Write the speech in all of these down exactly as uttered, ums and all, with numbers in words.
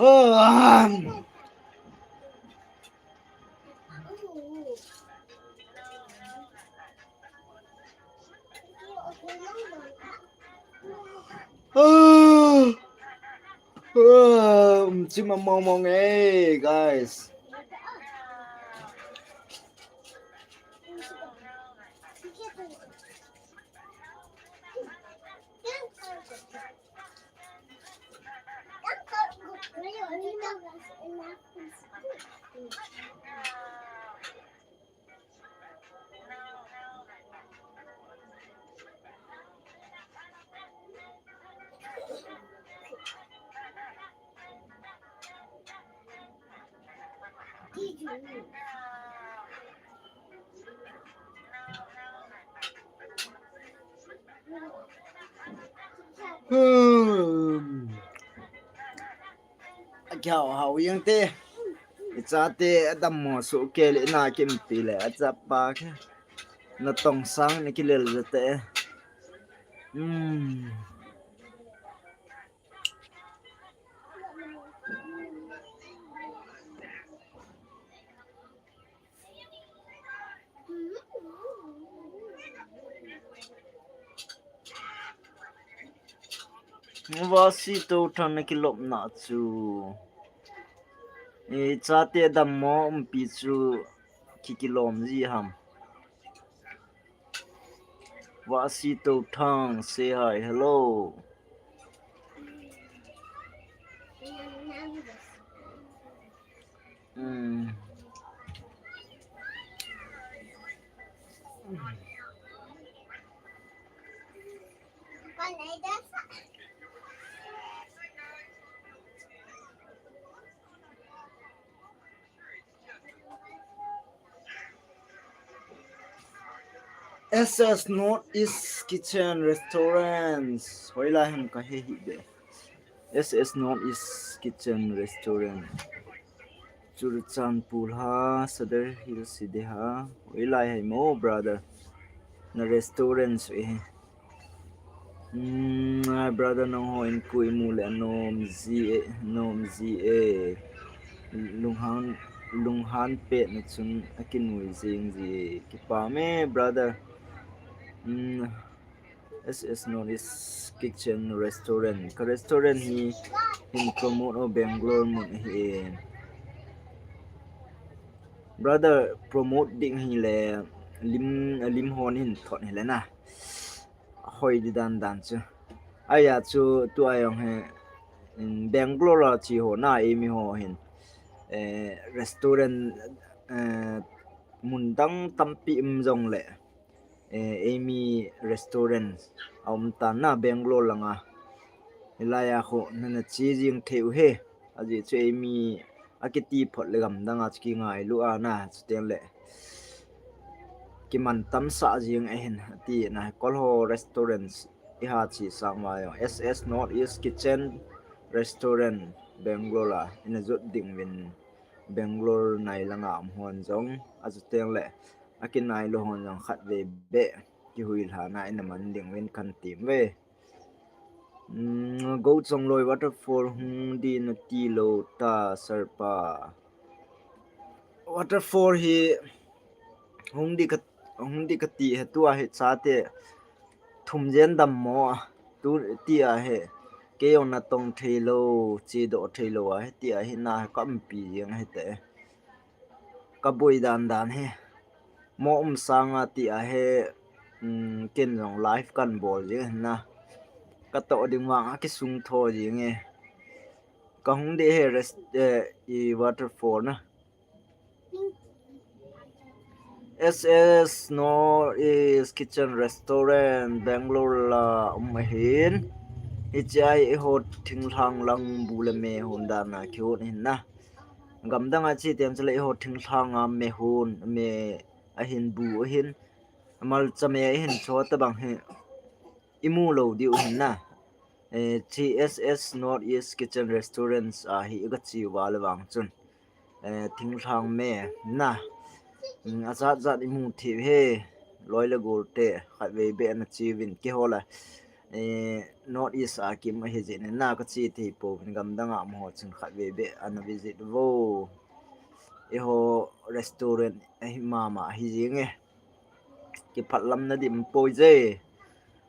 Ah. Ah. Ah, um, chima mong mong eh, guys. Hmm. Akiau hau yang te. Icha te adam mo su ke le na kim pi le acha pa ke. Na tong sang ni kilel je te. Hmm. Vasi to thang na kilop na chu. Icha te adam mo um pi chu ki kilom ji ham. Vasi to thang, say hi, hello. Hmm. S S North East Kitchen Restaurants. Hoilai ham ka he hi de. S S North East Kitchen Restaurant. Churachandpur ha, Sadar Hills de ha. Hoilai hai mo, brother. Na restaurant su e. Hmm, ai, brother, nangho in ku imu le anom ji e, nom ji e. Lunghan, lunghan pet na chun akinui jing ji e. Kipah me, brother. Hmm, S S North East Kitchen Restaurant. Ka restaurant hi hin promote o Bangalore mun hi. Brother, promote ding hi le lim, lim hon hin thot hi le na. Hoi di dan dan chu. Aya chu tu ayong he, in Bangalore a chi ho na imi ho hin. Eh, restaurant, eh, mun dang tampi um jong le. Eh, imi restaurant a um tan na Bangalore langa. Hilai a kho nana chi jing thei u he. Ajeh chu imi akiti phot le gam dang a chu ki ngailu a na chu teng le. Kiman tam sa jing ahin ati na Kolho Restaurants iha chi sang ma yo. S S North East Kitchen Restaurant Bangalore a ina jot ding vin Bangalore nai langa um hon jong a chu teng le. Akinai lo hon jong khat ve be kihui lhana ina man ding vin kan tim ve. Hmm, Go Chongloi waterfall hung di na ti lo ta sir pa. Waterfall hi hung di ka, hung di ka ti he tua he chate thum jen dam mo a tu ti a he. Kei jong na tong thei lo, chi do thei lo a he ti a he na he ka umpi jeng he te. Ka boi dan dan he. Mo um sanga ti a he, um, ken jong live kan bol jing na. Ka to ding vang a kisung tho jing e. Ka hung de he rest, eh, i waterfall na. S S North East Kitchen Restaurant, Bangalore la um ahin. Hiche a hi eiho thinglhang lang bu le me hon dan a kihon ahin na. Gamdang a chi tem chule eiho thinglhang a me hon, me ahin bu ahin. Amal cha me ahin cho tabang hi. Imu lo diu ahin na. Eh, T S S North East Kitchen Restaurants a hi i ka chi uva le vang chun. Eh, thinglhang me na. Mm, a zat zat imu thei he. Loi le gol te khat vei be na chi vin kihol a. eh, North East a kim ahi jeh in na ka che thei pouvin, gamdang a um ho chun khatvei beh ana visit vo. Eiho restaurant ahi mama ahi jeng e. Kiphatlamna dim poi je.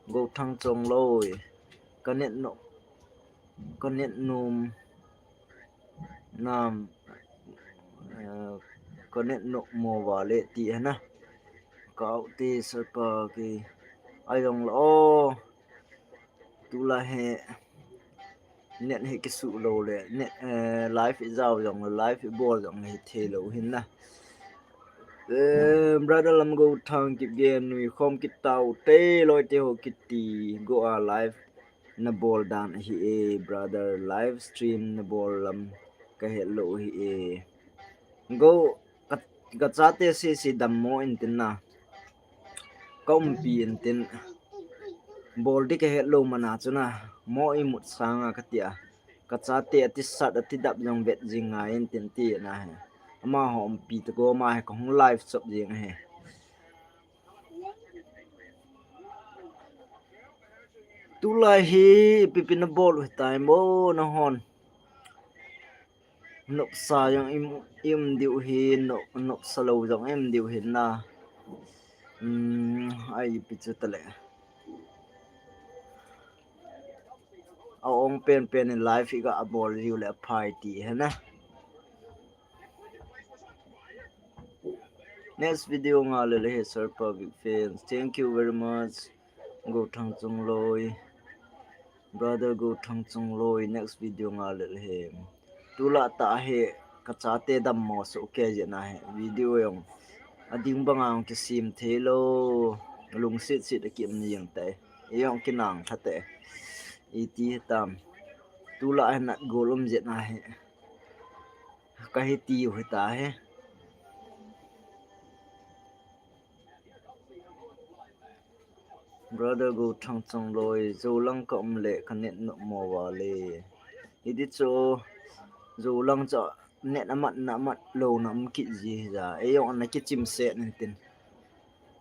Gothang Chongloi. Ka net no, ka net nom nam, eh, ka net nom mo vale ti hena. Ka out ti sapa ki ai dong lo. Tulai hi net hi kisuh lou le, net, eh, live i jao jong le, live i bol jong le hithei lou hin na. Eh, brother Lamgothang Kipgen, nuikhom kit tau te, loi te ho kiti, go a live na bol dan ahi e, brother, live stream na bol lam ka het lou ahi e. Go, ka, ka chate sese dammo intin na. Ka umpi intin. Bol di ka het lou mana chu na. Mo imut sanga ka tia. Ka chate ati sat ati dap jong vet jing ngai intin ti na he. Amaho umpi to go ma he ka hung live chop jing he. Tulai hi ipi ipi na bol u hitai mo na hon. Nopsa jong im, im diu hi, nop, nopsa lou jong im diu hi na. Hmm, ai ipi chu tale. A ong pen pen in live i ga bol diu le phai ti he na. Next video nga le le he sir pa big fans. Thank you very much. Gothang Chongloi. Brother Gothang Chongloi, next video nga le le he. Tulai ta he ka chate dammo so ke je na he. Video jong ading banga jong kisem thei lou. Lungset set a ki um ni jeng tai. Jong kinang tha te. Iti tam. Tulai he nat gol um je na he. Ka hi ti u hita he. Brother Gothang Chongloi, Jou lang ka um le ka net nom mo vale. Hiti chu, Jou lang chu net amat na amat lou na um kit ji hi ja. Ei jong ana kichim set intin.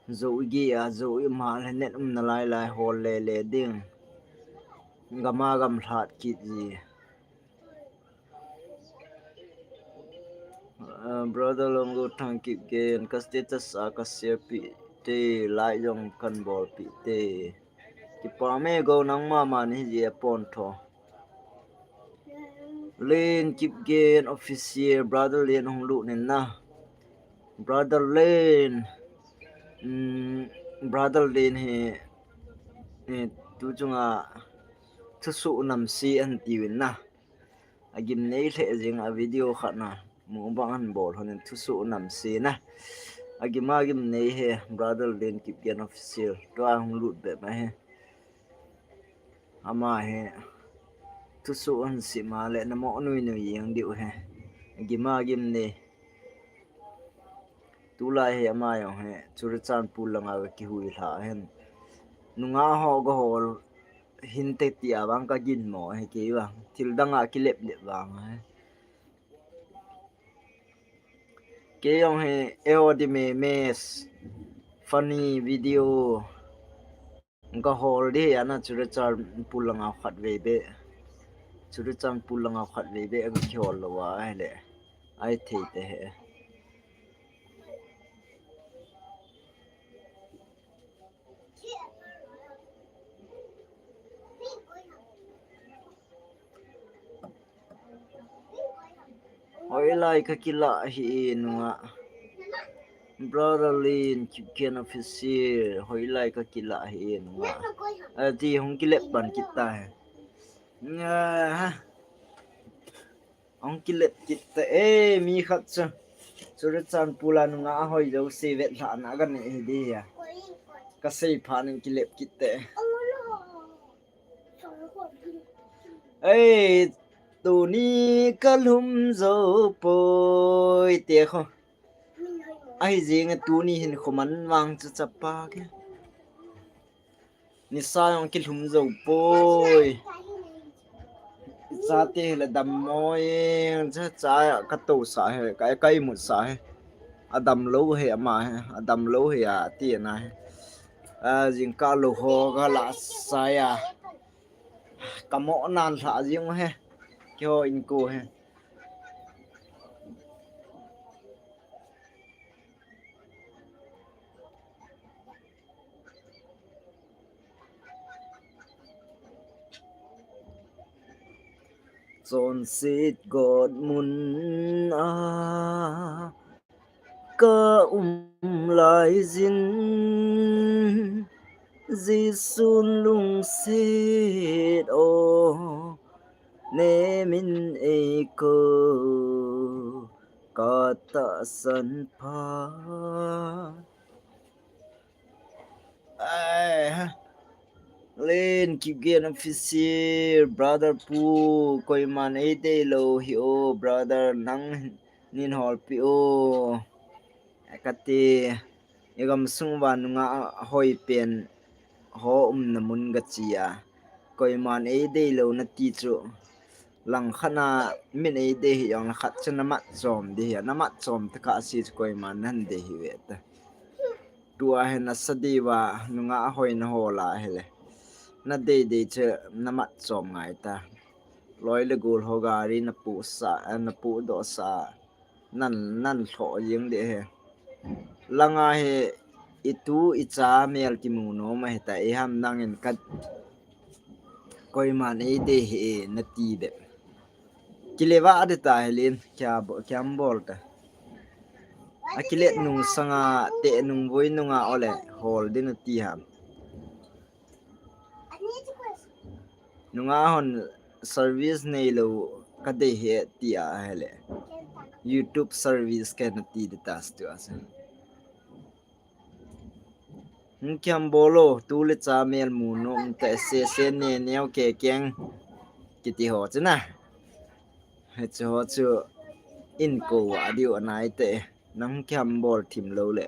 Jou i gi a, Jou i ma le net um na lai lai hol le le ding. Gam a gam lhat kit ji. Uh, brother Lamgothang Kipgen, ka status a ka share pi te, like jong kan bol pi te. Kipa me go nang mama ni ji a pon tho. Len Kipgen Official, brother Len hung lut nin na. Brother Len, um, brother Len he, he tu chunga thusoh nam si an ti win na. Agim nei lheh jing a video khat na. Mukbang an bol hon in thusoh nam si na. Agim agim nei he, brother Len Kipgen Official. Tua hung lut be ma he. Ama he. Thusoh an si ma le na mo nui nui jeng diu he. Agim agim nei. Tulai hi ama jong hi Churachandpur langa kihui lha hin. Nunga ho ga hol hinte tia vang ka gin mo hi kei vang. Thil danga kilep lep vang hi. Kei jong hi A O D memes funny video. Ka hol di ana Churachandpur langa khat vei be. Churachandpur langa khat vei be ka kihol lou a ahile. Ai thei te he. Hoilai ka kilah hi e nunga. Brother Lin, Kipgen Official, hoilai ka kilah hi e nunga. Ati hung kilep ban kita he. Nga. Hung kilep kita e, mi khat chu. Churachandpur la nunga ahoi jouse vetlhahna ka nei hi di a. Ka sei phat in kilep kita e. Ei, tuni ka lhum jou poi te kho. Ahi jeng e tuni hin khoman vang chu chapa ke. Nisa jong kilhum jou poi. Chate hi la dam mo e, cha cha ka to sa he, ka, ka imut sa he. Adam lou he ama he, adam lou he ati na he. A, jingkah lou ho ka la sa a. Ka mo nan lha jing he. Keiho in ko he. Chonset got mun a ka um lai jin, Jesun lungset o, ne min ei ko ka tahsan pha. Ai, ha. Len Kipgen Official, brother Pu, koiman ei dei lou hi o, brother nang nin holpi o. Kati, i gamsung uva nungah hoi pen ho umna mun gachi a. Koiman ei dei lou nati chu. Langkhat a min ei dei hi jong le khat chu na mat chom ding hi, na mat chom tah kah si chu koiman nan dei hi ve ta. Tua hi na sa diu va nungah hoi na hol a hile. Na dei dei chu na mat chom ngai ta. Loi le gol ho gari na pu sa, na pu do sa. Nan, nan lhoh jing ding hi. Langa hi i tu i cha mel kimu nom ahi ta, i ham nangin ka koiman ei dei hi nati be. Kile va de ta hi lin, kya bo-, kya bol ta. A kile nung sanga te nung voi nunga ole hol din nati ham. Nungah hon service nei lou ka dei hi ti a hile. YouTube service ka nati de ta stu asa. Hung kiam bol o, tu le cha mel mu nom ta se se ne neo ke keng kiti ho chu na. Hichu ho chu in ko a diu anai te. Nang kiam bol thim lou le.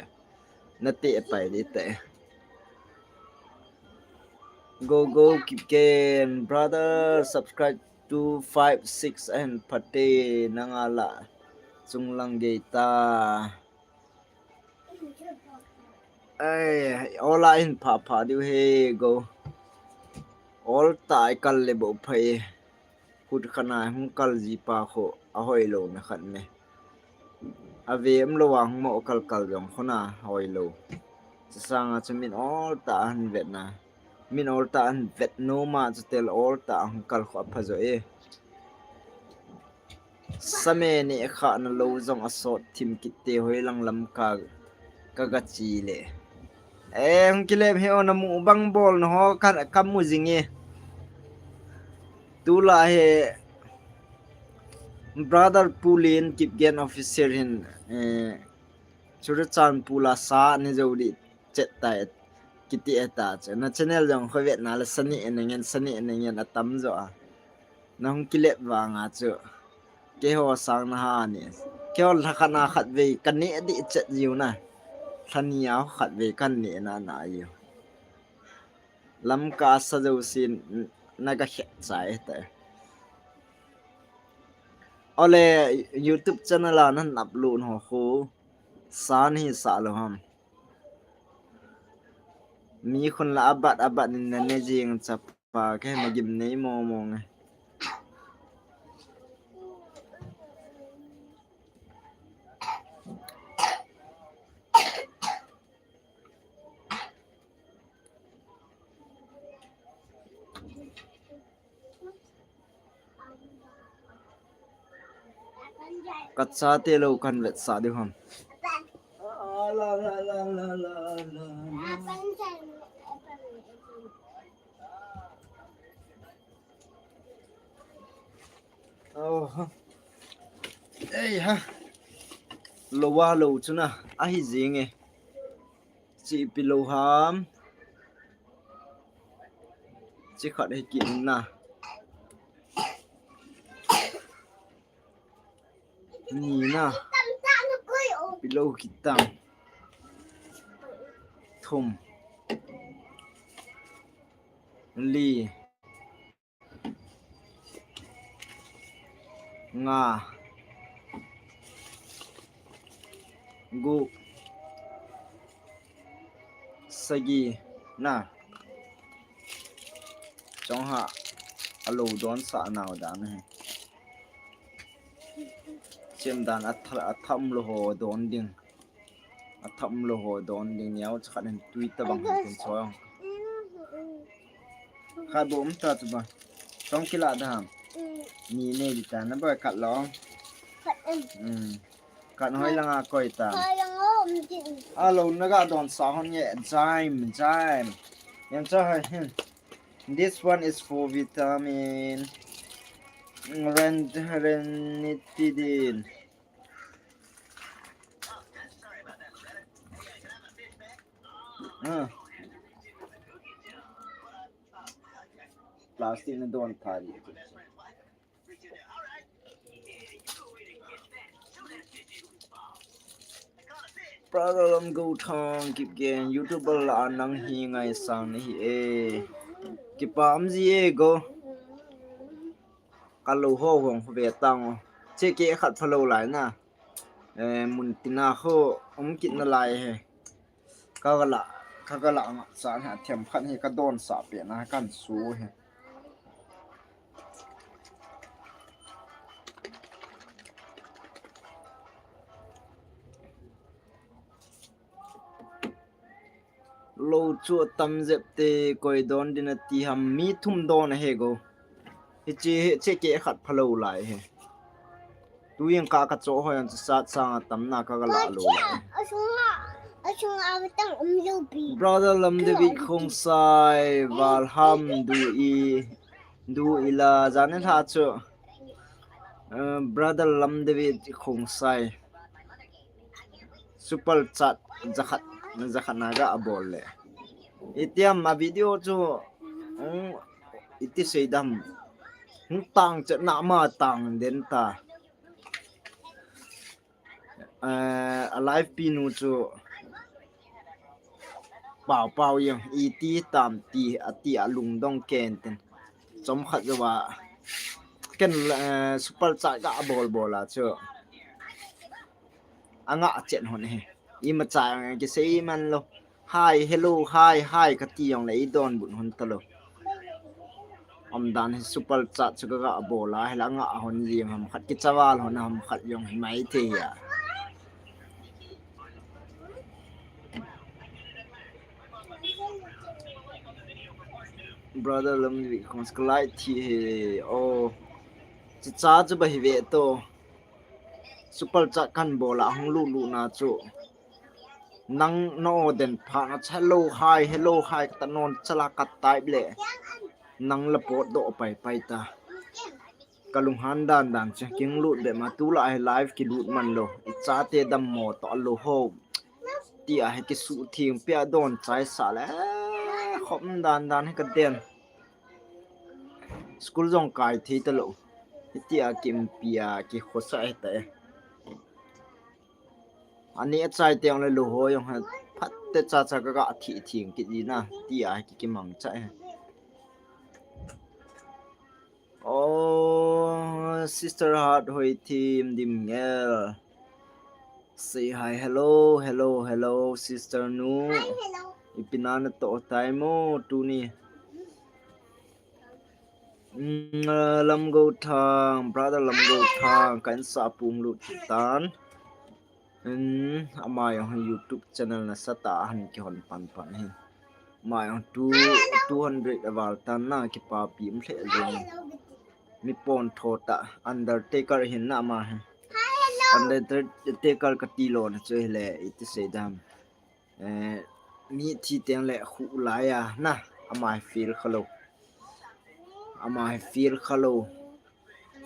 Na te pai de te. Go, go, Kipgen, brother, subscribe two five six and pate nang a la. Chunglang gei ta. Ai, ola in pha pha diu he go. Ol ta i kal le bo phai. Khut khat na hung kal ji pa kho a hoi lou na khat ne. A ve um lou a hung mo kal kal jong kho na hoi lou. Chusanga chu min ol ta a hin vet na. Min ol ta a hin vet nom a chu tel ol ta a hung kal kho a pha jo e. Sa me ni kha na lou jong a sot thim kit te hoi lang lam ka, ka ga chi le. E, hung kilem he o na mu bang bol na ho ka, ka mu jing e. Tula he brother Pu Lin Kipgen Official hin, eh, Churachandpur la sa ni jo di chet ta et, kiti eta che. Na channel jong kho vet na le sa ni en ngen, sa ni en ngen a tam jo a. Na hung kilep vang a chu. Keiho sang na ha ni. Keiho lha khat na khat vei ka ne di chet jiu na. Lha ni a khat vei kan ne na na jiu. Lam ka sa jo sin na ka khet chai ta. Ole YouTube channel a nan upload ho khu sa ni sa lo ham. Mi khun la abat abat in na ne jing chapa ke na gim nei mo mo nge. Ka chate lo kan vetsah diu ham. Oh. Ei ha. Lo wa lo chu na. Ahi jing e. Chi pi lo ham. Chi khat hi ki na. Ni na. Pi lo ki tam. Thum. Li. Nga. Gup. Sagi. Na. Chong ha. Alo don sa nau dan hi. Chem dan a tha, a tham lo ho don ding. A tham lo ho don ding niau cha khat in tui ta bang hin kun chong. Khat bo um ta chu ba. Chong kila da ham. Ni nei di ta na ba khat lo. Khat em. Hmm. Kan hoi langa koi ta. Hoi langa um tin. Alo na ga don sa hon nge. Jaim, jaim. Yang cha hai hin. This one is for vitamin. Ren, ranitidine. Ah. Plastic na don thari. Brother Lam Go Thang, keep going. YouTuber la nang hi ngai sang ni hi e. Kipah um ji e go. Ka lo ho hong ve tang o. Che ke khat pha lo lai na. Eh, mun tina ho um kit na lai he. Ka ga la, ka ga la nga sa ha them khat hi ka don sa pe na kan su he. Lo chu tam jep te koi don din ati ham mi thum don he go. Hiche, hiche ke khat pha lo lai he. Tu yang ka ka cho ho yang chu sat sang a tam na ka ga la lo lai. Asunga, asunga tang um lo bi. Brother Lam David Khongsai, Valham du i, du i la, jane tha chu. Eh, Brother Lam David Khongsai. Super chat jakhat, jakhat na ga abol le. Itiam a video chu, um, iti seidam. Hung tang chet na ma tang den ta. Eh, a live pi nu chu pau pau yang iti tam ti ati a lungdong ken ten. Chom khat jo wa ken, eh, super chat ga abol bol a chu. Anga chen hon he. Ima cha ang kisei man lo. Hi, hello, hi, hi, kati jong le i don bun hon ta lo. Om dan hi super chat chu ka ga bol a, hi la nga hon jing ham khat ki chaval hon ham khat jong hi mai thei a. Brother Lamvik Khongsa ka lai thi he. Oh. Chi cha chu ba hi ve to. Super chat kan bol a hung lu lu na chu. Nang na o den pha na cha hello hi, hello hi, ka ta non chala ka type le. Nang la pot do pai pai ta. Ka lunghan dan dan che, king lut be ma tu la hi live ki lut man lo. I chate dam mo to lo ho. Ti a hi ki su thing pia don chai sa le. Khom dan dan hi ka den. School jong kai thei ta lo. Ti a kim pia ki khosa hi ta e. Ani a chai teng le lo ho jong ha phat te cha cha ka ga thi thing ki di na ti a ki ki mang cha e. Oh, sister heart hoi thim dim ngel. Say hi, hello, hello, hello, sister nu. Hi, hello. Ipi na na to tai mo tuni. Mm, uh, Lamgo Thang, brother Lamgo Thang, kan sa pung lut tan. Um, ama jong YouTube channel nasa ta han ki hon pan pan hi. Ama jong two, two hundred a val tan na kipapi um hle jong. Mi pon tho ta Undertaker hin na ama hi. Undertaker ka ti lo na chu hi le iti sei dam. Eh, mi thi teng le khu lai a na ama hi feel kha lo. Ama hi feel kha lo.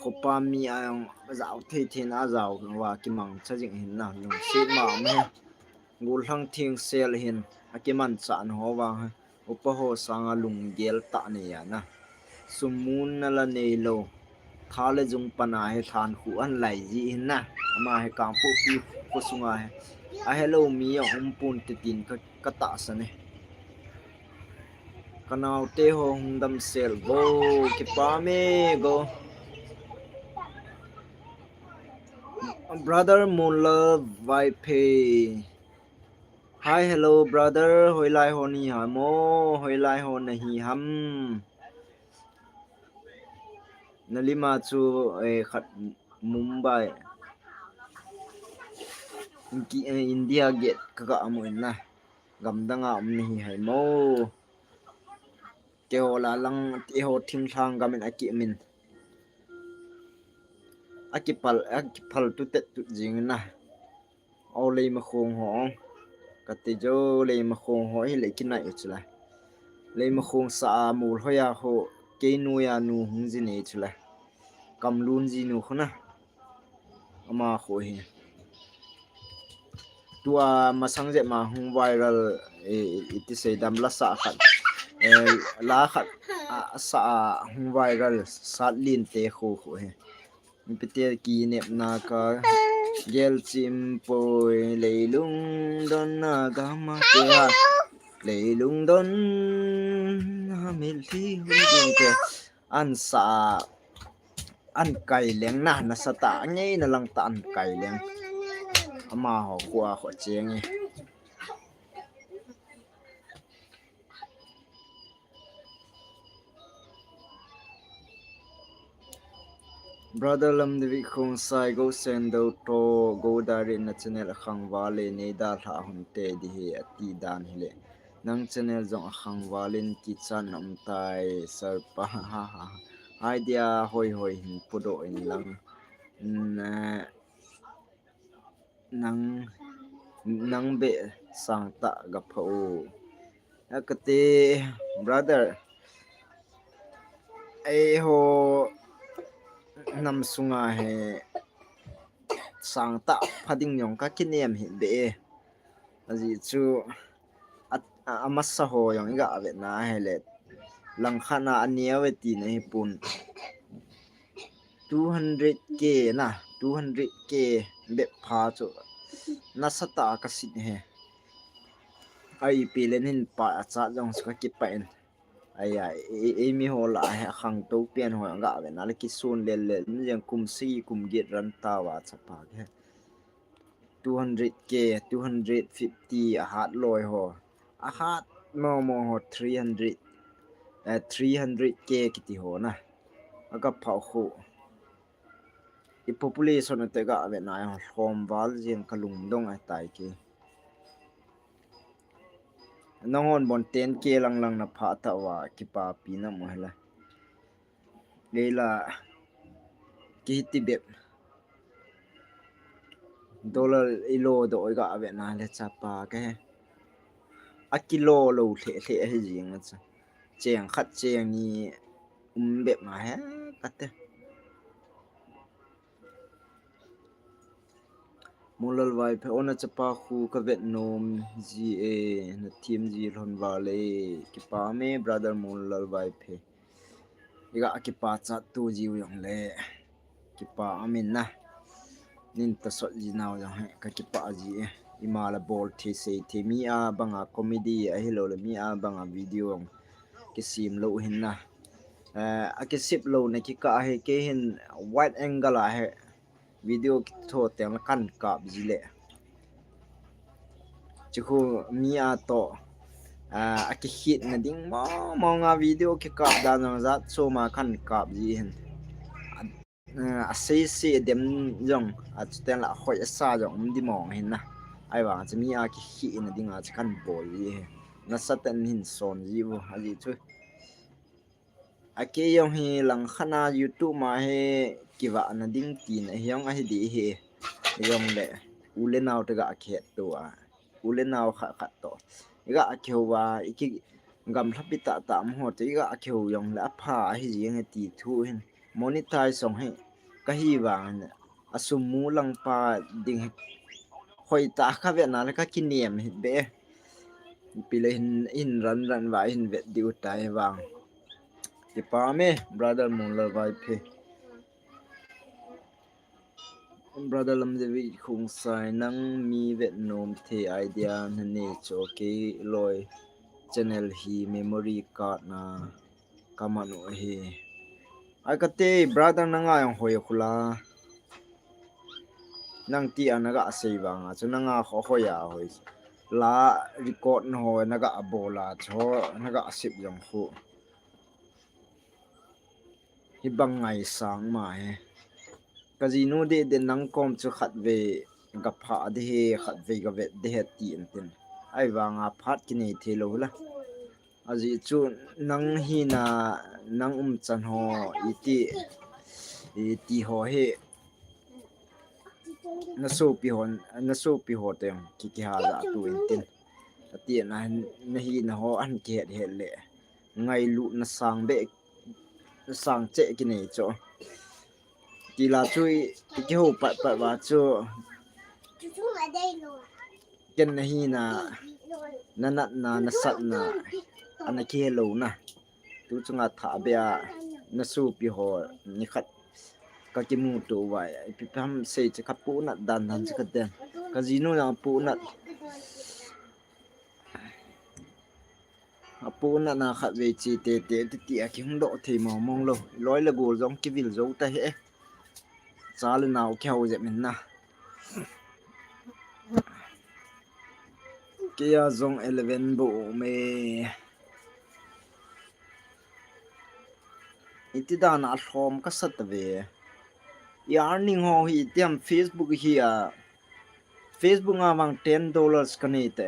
Khopa mi a jong jao thei thei na jao va ki mang cha jing hin na lungset ma me. Gul hlang thing sel hin a ki man cha na ho vang. Upa ho sanga lunggel ta nei a na. Sum mun na la nei lo. Tha le jung pana hi than khu an lai ji hin na. Ama hi kang pu pi khu sunga hi. A hello mi a um pun te tin ka, ka ta sa ne. Ka nau te ho hung dam sel bo kipa me go. Brother Moon Love Vaiphei. Hi, hello, brother. Hoilai ho nahi ham? Hoilai ho nahi ham? Nalima chu, eh, khat Mumbai. Inki, eh, India Gate kaga mu in na. Gamdang a um nahi ham? Keiho la lang, keiho thinglhang gam in akimin. Akipal, akipal tu tet tu jing na. O Leimakhong ho. Kati jo Leimakhong ho hi le kinai chula. Leimakhong sa a mul hoya ho keinu ya nu hung jin e chula. Kamlun jinu khuna. Ama ho hi. Tua masang je ma hung viral, eh, iti seidam la sa khat. Eh, la khat, a, sa a hung viral sat lin te ho ho hi. Ipi ti kinepna ka gel chim poi leilung don na gama te ha. Leilung don na mil thi hun ding te. An sa, an kai leng na, nasatah a ngei na lang ta an kai leng. Ama ho khua ho cheng e. Brother Lam David Khongsai, go send out to, go direct na channel a khang vale nei da lha hun te di hi ati dan hi le. Nang channel jong a khang valin kichat na um tai, sir pa, ha, ha, ha. Idea hoi hoi hin pudo in lang. Mm, eh, nang, nang be sang ta ga pha u. Akati, brother. Eiho nam sunga hi sang ta pha ding jong ka kinem hi be. Aji chu a, a, amasa ho jong iga ve na hi le. Langkhat na ania ve ti na hi pun. Two hundred K na, two hundred K bep pha chu. Nasatah a ka sit he. Ai pi len hin pa a cha jong chu ka kipa in. Ai, ai, ei, ei mi ho la he khang to pian ho ga ve na le kisun lel lel. Jeng kum si kum get ran ta wa cha pa ke. Two hundred K, two hundred fifty a hat loi ho. A hat mo mo ho three hundred, eh, three hundred K kiti ho na. Aga pha khu. I population a te ga ve na ho hlom val jeng ka lungdong a tai ke. Nahon bon ten K lang lang na pha ta wa kipa pi na mo hela. Leila ki ti bep. Dollar i lo do i ga ve na le cha pa ke he. A kilo lo hle hle he jing a cha. Cheng khat cheng ni um bep ma he ka te. Monlal Vaiphei, o na chapa khu ka vet nom ji e, na thim ji lhon vale, kipa me brother Monlal Vaiphei. Iga kipa chat tu ji u jong le, kipa amin na. Nin ta sot ji nau jong he, ka kipa ji e. Ima la bol thei sei thei mi a banga comedy a hi lo le mi a banga video jong kisim lo hin na. Eh, a kisip lo na kikah hi kei hin wide angle a hi video kitho teng la kan kap ji le. Chukhu mi a to, ah, a kikhit na ding mo mo nga video kikap dan jong jat so ma kan kap ji hin. Ah, a sei sei dem jong a chuten la khoi a sa jong um di mong hin na. Ai vang chu mi a kikhit na ding a chu kan bol ji hin. Nasatah in hin son ji u a ji chu. A kei jong hi langkhat na YouTube ma hi kivah na ding tina hi jong ahi di hi. Jong le u le nau te ga khet to a. U le nau khat khat to. I ga kihou va, i ki gamla pi ta ta mo ho te i ga kihou jong le a pha ahi jing ti thu hin. Monetize jong hi ka hi vang hin. A sum mu lang pa ding hi. Hoi ta ka ve na le ka kinem hi be. Pi le hin, hin ran ran va hin vet diu tai vang. Kipa me, brother Monlal Vaiphei. Brother Lamdevi Khongsai, nang mi vet nom the idea na nei cho kei loi channel hi memory card na ka man u hi. Ai ka te, brother, nanga jong hoi khu la. Nang ti a na ga sei vang a chu nanga kho hoi a hoi. la record na ho naga bol a chu, naga sip jong khu. Hibang ngaisang ma hi. Ka jinu deh deh nang kom chu khatvei ga pha ding hi, khatvei ga vet ding hi ti intin. Ahivanga phat kinei thei lou la. Ajeh chu nang hina, nang umchan ho, iti, iti ho hi. Na sopi ho, na sopi ho teng ki, kiha ja tu intin. Ati na, na hina ho an kihet het le. Ngailutna sang be, sang cheh kinei chu. Tila chu i, i kihou pat pat va chu. Ken na hina, na natna, na satna, ana kihe louna. Tu chunga tha be a, na sopi ho, nikhat ka kimuto uva, ipi ham sei chu ka punat dan dan chu ka den. Ka jinu na punat. Apunat na khatvei che tete, titi a kihung doh thei mong mong lou. Loi le gol jong kivil jou ta hi e. Cha le nao kihou jep in na. Kei a jong eleven bou um e. Iti dan a lhom ka sat ve. I earning ho hi iti ham, Facebook hi a, Facebook a vang ten dollars ka nei te.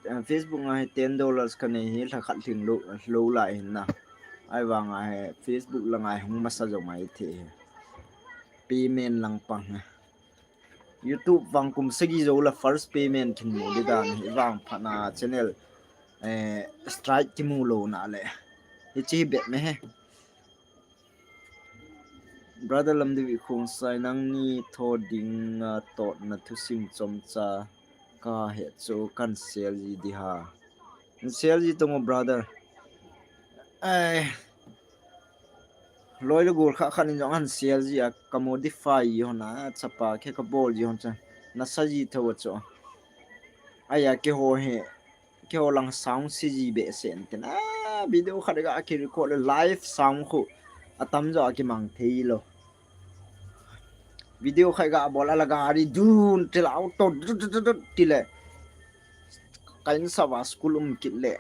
Eh, Facebook a hi ten dollars ka nei hi, lha khat lhing lou, lou lai hin na. Ahivanga hi Facebook langa hi hung masa jong ahi thei hi. Payment lang pang hi. YouTube vang kum sagi jou la first payment kin mu ding dan hi, vang phat na channel, eh, strike kimu louna le. Hichi hi bet me he. Brother Lamdivih Khongsai, nangni tho dinga totna thusing chomcha ka he chu kan share ji ding ham. Share ji tong o brother. Ai. Loi le gol kha khan in jong an share ji a, ka modify ji hon a, chapa khe ka bol ji hon cha. Na sa ji tho chu. Ai a keiho he. Keiho lang sound se ji behseh in tin. Ah, video khat ga ki record le live sound khu. Atam jo a kimang thei lou. Video khat ga bol a la gari dun til auto dut dut dut dut ti le. Ka insung a school um kit le.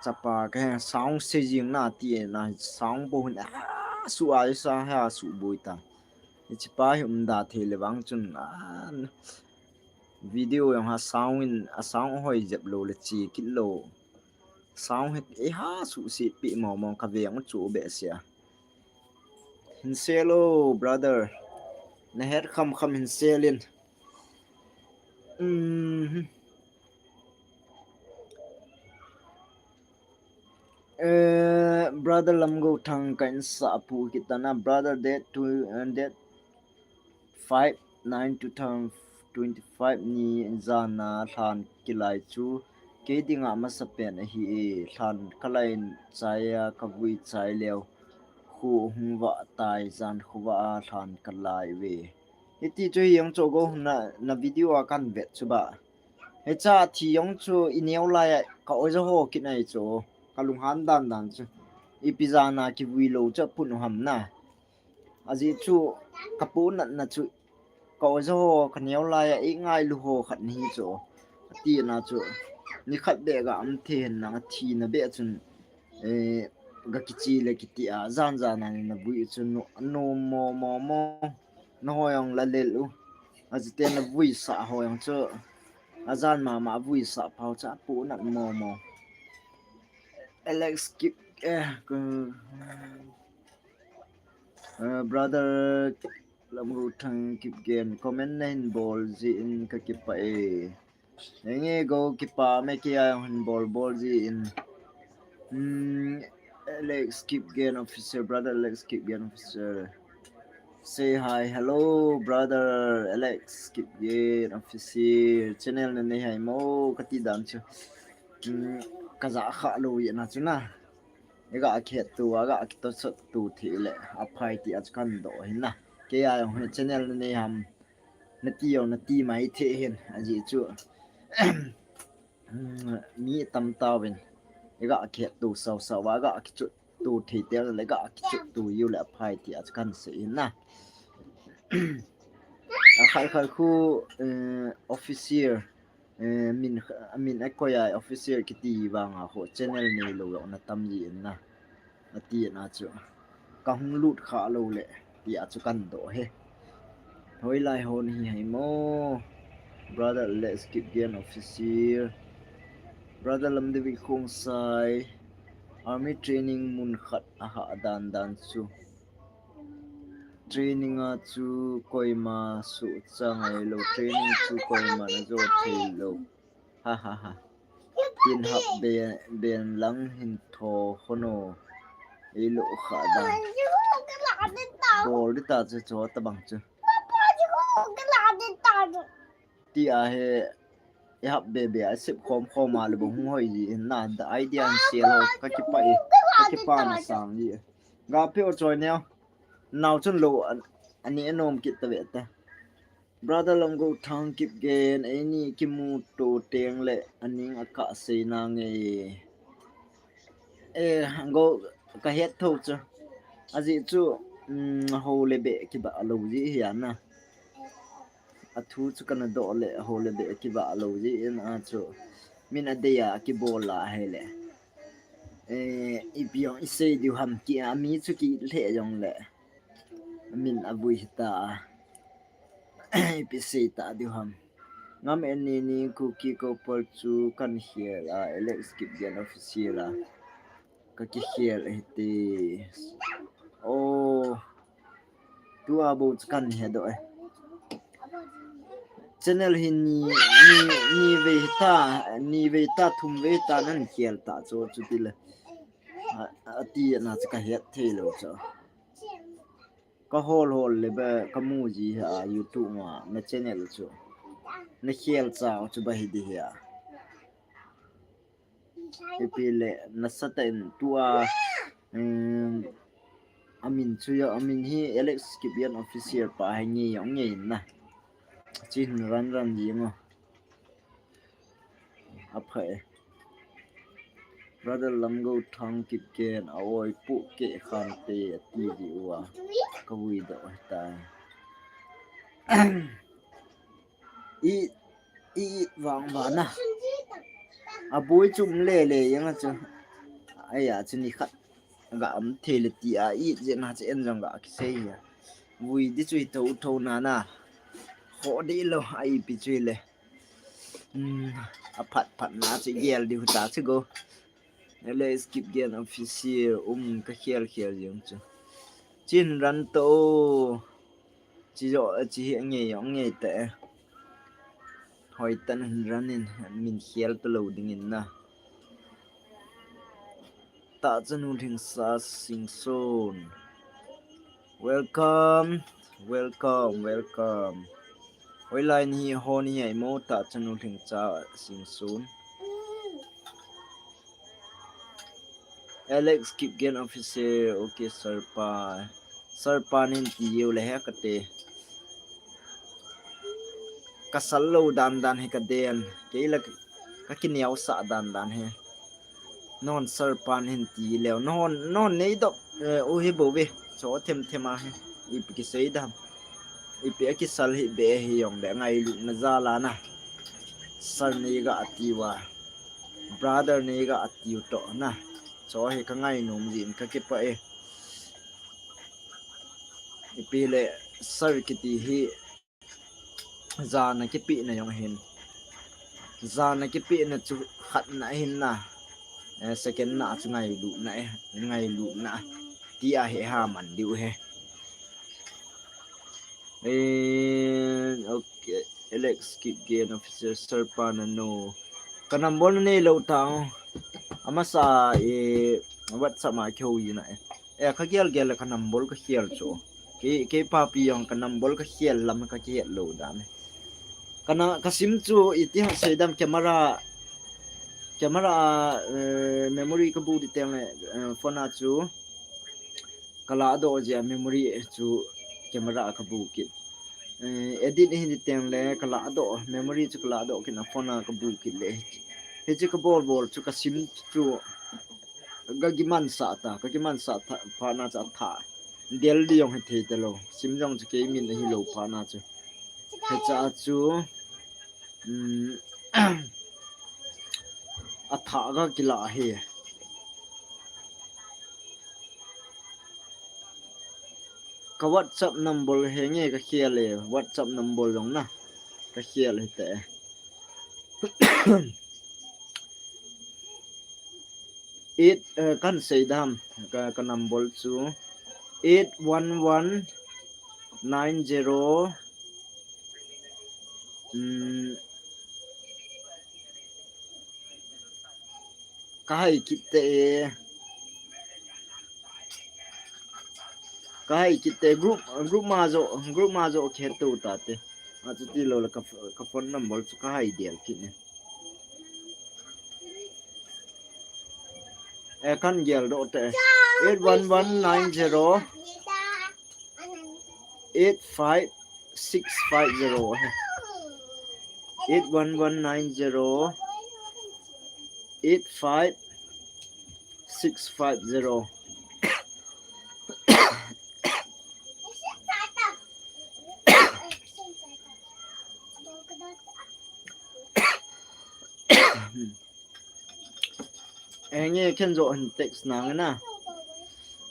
Chapa ka he sound se jing na ti na sound bou hin a su a sa ha su boi ta. Hichi pa hi um da thei le vang chun a video jong ha sound in a sound hoi jep lou le chi kit lou. Sound hi e ha su si pi mo mo ka ve ang chu behseh a. Hin share lo, brother. Na het kham kham hin share in. Mm. Eh, brother Lamgo Thang ka insung a pu kit ta na, brother, date two, uh, date five nine two thousand twenty-five ni jan a lhan kilai chu kei dinga masa pen ahi e, lhan kalai chai a ka vui chai leo khu hung vah tai, jan khu vah a lhan kalai ve. Hiti chu hi jong chu go na, na video a kan vet chu ba. Hicha thi jong chu i neo lai a ka oja ho kit nai chu ka lunghan dan dan chu. Ipi jan a kivui lou chu pun u ham na. Ajeh chu ka punat na chu ka oja ho ka neo lai a i ngailu ho khat ni hi chu. Ati na chu. Ni khat be ga am the hen na thi na be chun. Eh, ga kichi le kiti a jan jan a ni na vui chu no, no mo mo mo. Na ho jong la lel u. Ajite na vui sa ho jong chu. Ajan mama vui sa pau cha pu na mo mo. Alex Kip, eh, ku, eh, brother Lamgo Thang Kipgen, comment na hin bol ji in ka kipah e. Nge go kipa me kei a jong hin bol bol ji in. Hmm, Alex Kipgen Officer, brother Alex Kipgen Officer. Say hi, hello, brother Alex Kipgen Officer. Channel na nei hai mo, kati dan chu. Hmm, ka ja kha lou ye na chu na. Ega khet tu, aga kito sot tu thi le. Aphai ti a chu kan do hin na. Kei a jong hin channel na nei ham. Na ti jong na ti mai the hin. Ajeh chu. Mi tam tauvin. Ega khet tu sau sau va ga kichu tu thei tel le ga kichu tu yu le aphai ti a chu kan sei in na. A khai khai khu, eh, officer. Eh, min, min a koi a official kiti vanga ho channel nei lou jong na tam ji in na. Ati na chu. Ka hung lut kha lou le, ti a chu kan doh e. Hoilai hon hi hai mo. Brother Let's Keep Gen Official. Brother Lamdevik Khongsai. Army training mun khat a ha dan dan chu. Training a chu koima suhcha ngai lou, training chu koima na jo thei lou. Ha ha ha. Tin hap be, ben lang hin tho hono. Ei lo kha da. Bol di ta chu cho ta bang chu. Ti a he, i hap be be a sip khom khom a le bong hung hoi ji in na da idea an sial ho ka kipa e, ka kipa na sang ji. Ga pe o choi neo. Nau chun lo an, ani anom kit ta ve ta. Brother Lamgo Thang Kipgen, eini kimu to teng le aning a ka sei na nge. Eh, go ka het tho chu. Ajeh chu, um, ho le be kiba lo ji hi a na. A thu chu kana doh le ho le be kiba lo ji in a chu. Min a dei a kibol la he le. Eh, ipi jong i sei diu ham ki a mi chu ki le jong le. Min a vui ta. Ipi sei ta diu ham. Ngam en ni ni Kuki Couple chu kan hial a, Alex Kipgen Official a. Ka kihial e ti. Oh. Tu a bo chu kan he doh e. Channel hi ni, ni, ni vei ta, ni vei ta, thum vei ta nan hial ta chu, chu ti le. A, a ti na chu ka het thei lou chu. Ka hol hol le ba ka mu ji ha YouTube ma na channel chu. Na hial cha chu ba hi di hi a. Ipi le na sa ta in tu a, um, amin chu ya, amin hi Alex Kipgen Official pa hi nge yong nge na. Chin ran ran ji ngo. A pha e. Brother Lamgo Thang Kipgen a oi pu ke khan te a ti di u a. Ka vui doh ta. I, i, i vang vana. A bui chum le le yang a chu. Ai a chu ni khat. Ga am thei le ti a i je na che en jong ga ki sei ya. Vui di chu i tho tho na na. Kho di lo a ipi chu le. Hmm, a phat phat na chu gel di hu ta chu go. Alex Kipgen Official, um, ka hial hial jong chu. Chin ran to. Chi jo, chi hi nge jong nge te. Hoi tan hin ran in min hial ta lo ding in na. Ta chanu thing sa sing sun. Welcome, welcome, welcome. Hoilai ni hi ho ni ai mo ta chanu thing cha sing sun. Alex Kipgen Official, okay, sir pa. Sir pa nin ti yeu le he ka te. Ka sal lo dan dan he ka den. Kei la ka kineo sa dan dan he. Non sir pan hin ti leo. Non, non nei dok, eh, u hi bo ve. Cho them them a he. Ipi ki sei dam. Ipi a ki sal hi be hi yong le ngailut na za la na. Sir nei ga ati wa. Brother nei ga ati u to na. Cho hi ka ngai nom jin ka kipa e. Ipi le sir kiti hi. Jana kipehna jong ahin. Jana kipehna chu khatna ahin na. Eh, second na chu ngailutna e, ngailutna. Ti a he ha man diu he. Eh, okay. Alex Kipgen Official, sir pa na no. Ka number na nei lo ta. Amasa, eh, WhatsApp ma kihou ina e. Eh, ka gel gel ka number ka hial chu. Kei, kei papi jong ka number ka hial lam ka kihet lo dan. Ka na, ka sim chu iti ha sei dam camera, camera, eh, memory ka bu di teng le, eh, phone a chu ka la doh jia memory chu camera ka bu kit. Eh, edit hi di teng le ka la doh memory chu ka la doh kit na phone a ka bu kit le. Hichi ka bol bol chu ka sim chu ka kiman sa ta, ka kiman sa ta, pha na cha tha. Del di jong he thei ta lo. Sim jong chu kei min ahi lo pha na chu. He cha chu, um, Athah ga kila hi. Ka WhatsApp number hi nge ka khel e, WhatsApp number jong na ka khel hite. Eight, uh, kan sei dam ka, ka number chu eight one one nine zero. Um, ka hai kit te. Ka hai kit te group, group ma jo, group ma jo khe tu ta te. A chu ti lo la ka, ka phone number chu ka hai dial kit ne. E kan gel do te. Eight one one nine zero eight five six five zero. Eight one one nine zero eight five six five zero. Enge ken jo hin text nang na.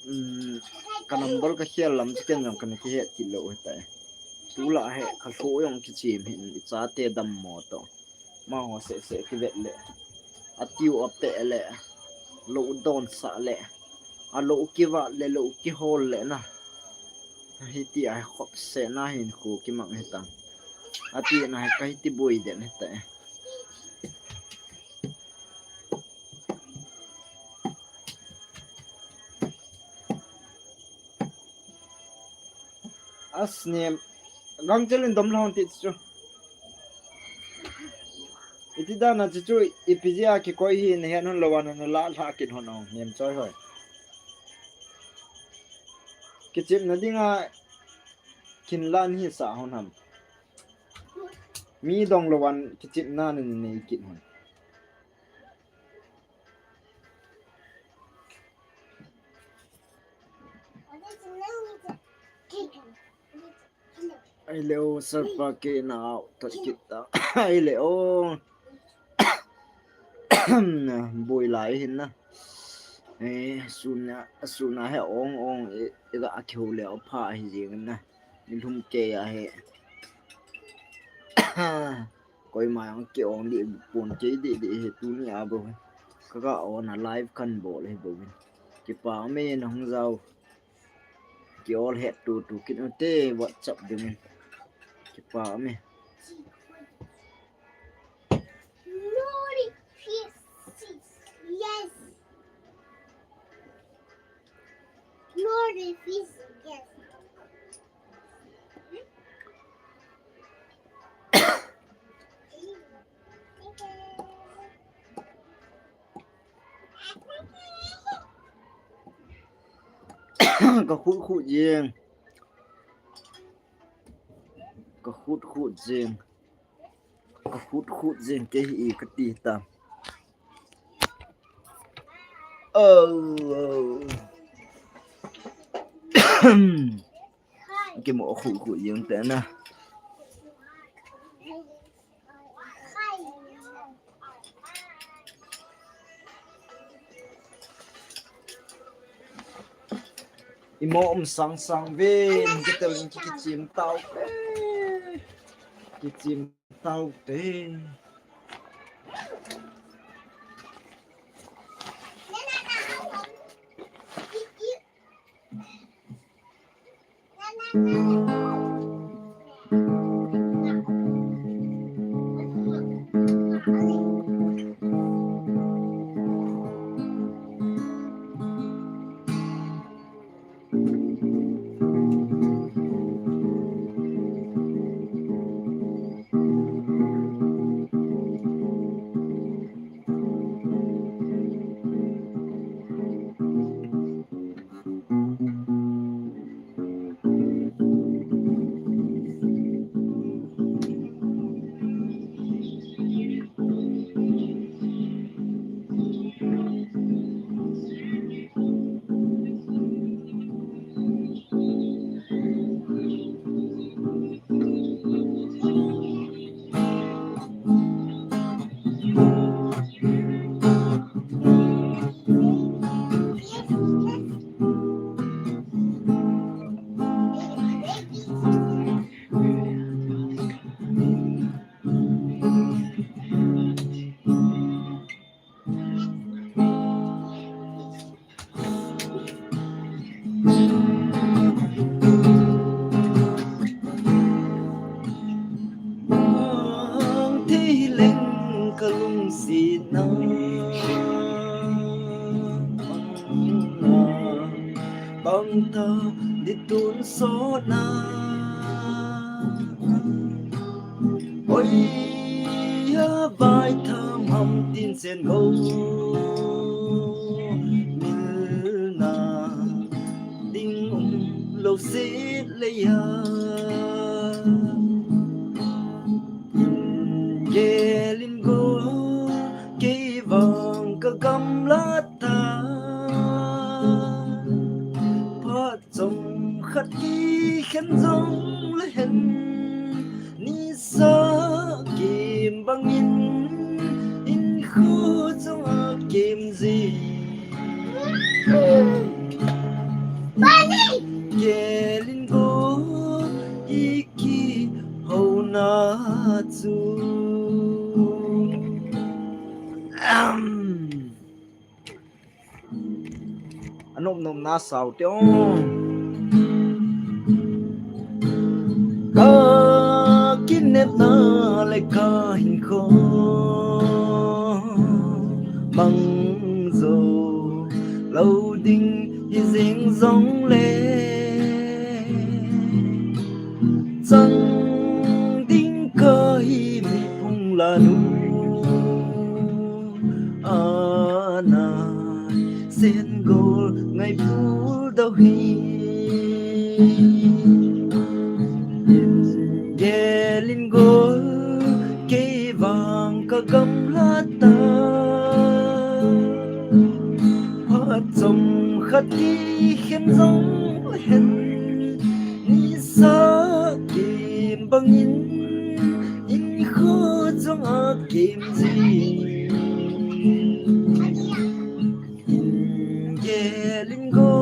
Um, ka number ka khel lam chu ken jong kana kihet kit lou hita. Tula he ka lho jong kichim hin i chate dammo to. Maho seh seh kivet le. A tiu a pe le. Lo don sa le. A lo kivat le lo kihol le na. Hiti a khop se na hin khu kimang hitan. Ati na ka hiti boi den hita. Asnem. Gangchel in dom lhon ti chu. Iti dan a chu chu ipi jeh a kikoi hi nahet hon lou a nala lha kit hon ong nem choi hoi. Kichepna dinga kin lan hi sa hon ham. Mi dong lou a kichepna nei kit hon. Ai le o, sir pa ke na out ta kit ta. Ai le o. Boi lai hin na. Eh, sun na, sun na he ong ong, eh, eh, ga a kiho le o pha hi jing na. Ni lhum ke a he. Koima jong ki ong di pon kei di di hi tuni a bou. Ka ga on a live kan bol hi bou. Kipa me na hung jao. Ki ol het tu tu kin u te WhatsApp ding. Kipa me. Yes. Lord, if he's, yes. Ka khut khut jeng. Ka khut khut jeng. Ka khut khut jeng kei hi ka ti ta. Oh, oh. Kimo khut khut jeng te na. Imo um sang sang ve, kitel in ki, kichim tau te. Kichim tau te. Mang thei leng ka lungsetna, mang na, bang ta di tun sona. Oi, a vai tham ham tin sen go. Milna ding um lo se le ya. Gelin go kei vang ka gamla ta. Phat chomkhat kikhen jong le hen, nisa kim bangin, in khu chunga kim ji. Gelin go i kihona chu. Ahem. Anop nop na sao te o. Ka kinepna le ka hinkho mang jo lo ding hi jing jong le, chang ding ka hi mi phung la nu. Ana sen gol ngai phul dau hi. Gelin gol kei vang ka gamla ta. Phat chomkhat kikhen jong hen, nisa kim bangin, in khu chunga kim ji. Gelin go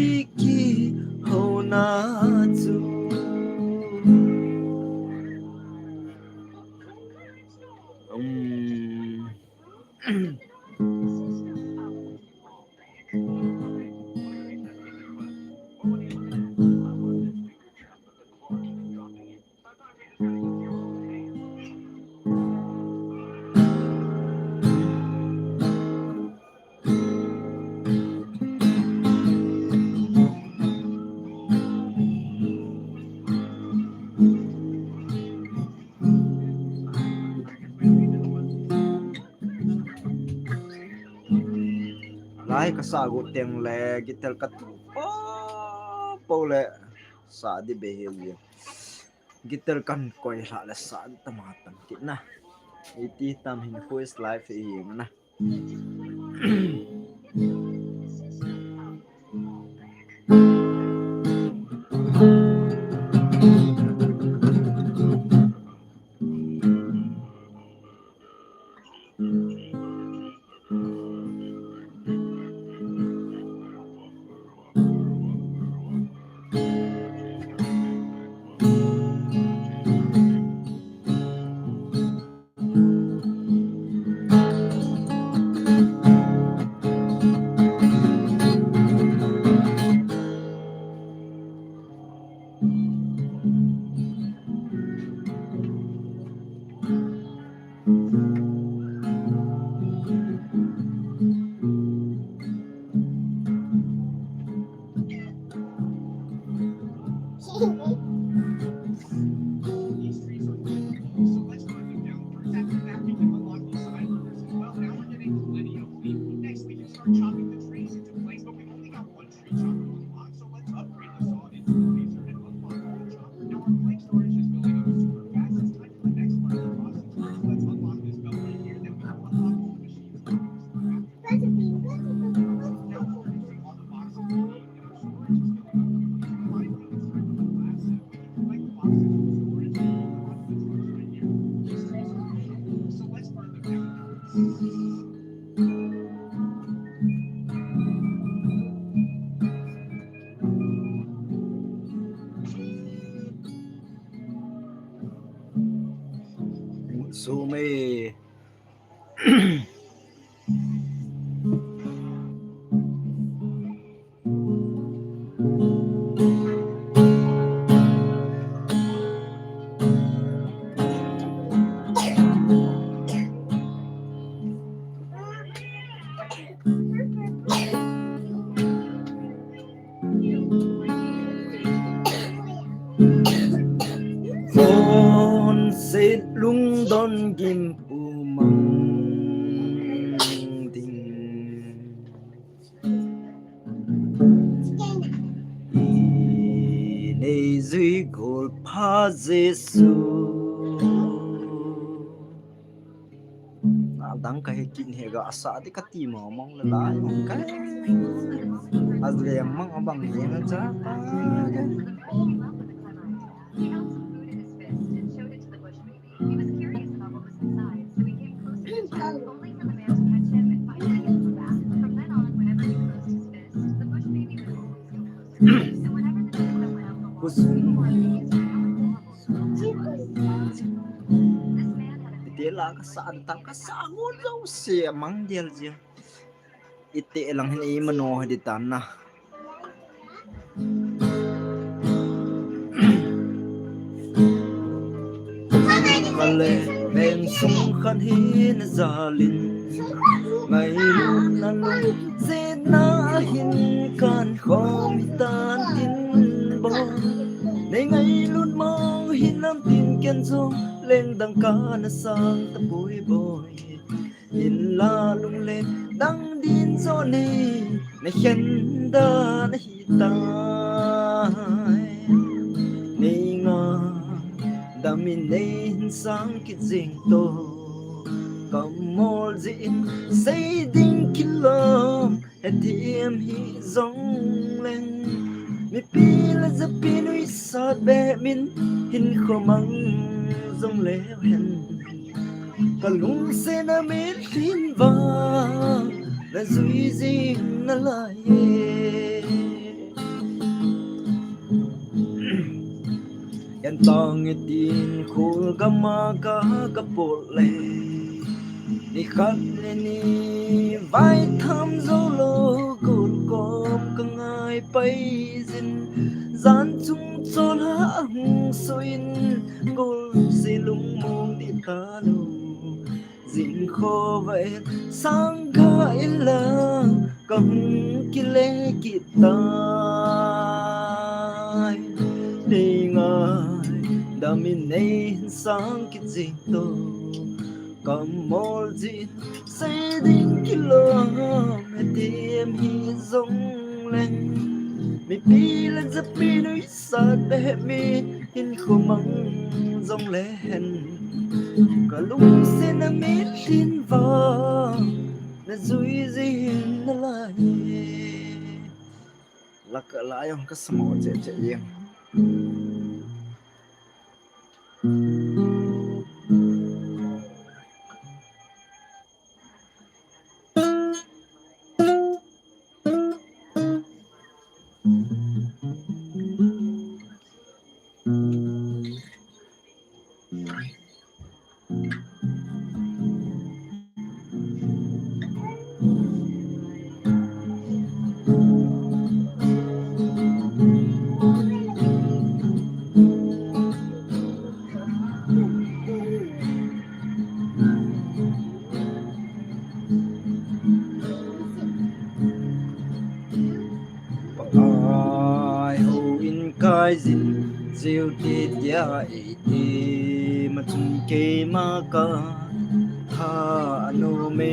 i kihona chu. Um. Lai ka sa gu teng le, guitar ka tu po po le sa di be hi. Guitar kan koi hla le sa tam ha tam kit na. Iti tam hin who is life hi na. Zoom e. Set lungdon gimpu mang ding. Inei jui gol pha Jesu. Adang kahe kit hi ga asa di kati mo mong le lai mong ka. As le mang abang ni na cha. Kusum. Ite la kasa, tang kasa, ngun jong se mang dial jia. Ite lang hin imano hadi tan na. Kale, veng sung khan hin jalin. Ngailutna lungsetna hin kan khom hitan tin boi. Nei ngailut mo hin nam tin ken jong leng dang kana sang tapoi boi. Hinla lunglen dang din jo nei na khen dan ahitai. Nei ngaidam in nei hin sang kit jing to. Kamol jin sei ding kilom. Hethem hi jong leng, mipi le japi nuisat beh min hinkho mang jong leu hen. Ka lungsetna mitlhi in vang, na jui jing nalai e. Ken tang e tin khul gam a ka, ka pot le. Ni khat le ni vai tham jou lou, gol kom ka ngai pai jin. Jan chung chol a hung suin, gol se lung mong di ta lou. Jing khovah in sang kha in lang ka hung kile kit tai. Nei ngaidam in nei hin sang kit jing to. Kamol jin sei ding kilom, hethem hi jong leng. Mipi le japi nui sat beh min hinkho mang jong leu hen. Ka lungsetna mitlhi in vang, na jui jing nalai e. Laka la jong ka samo cheh cheh jeng. Pakai houin kai jin, cheu te tia eite machun keima ka tha anom e.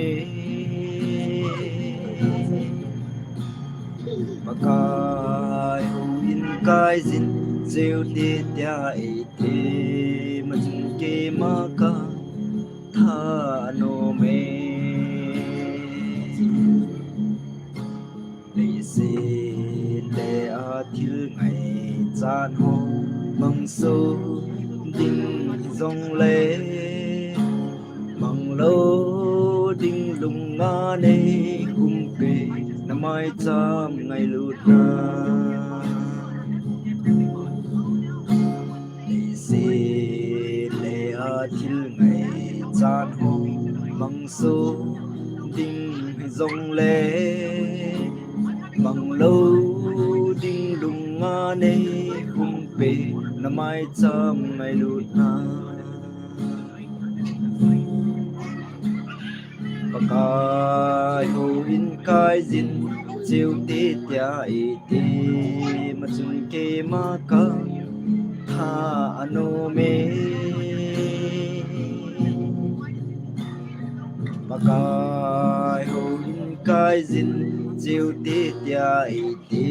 Pakai houin kai jin, cheu te tia eite machun keima ka tha anom e. Leiset le a thil ngaichat ho, mang so ding jong le, mang lou ding lung a nei khum peh, na maicham ngailutna. Leiset le a thil ngaichat ho, mang so ding jong le, mang lou ding lung a nei khum peh, na maicham ngailutna. Pakai houin kai jin, cheu te tia eite machun keima ka tha anom e. Pakai houin kaijin cheu te tia eiti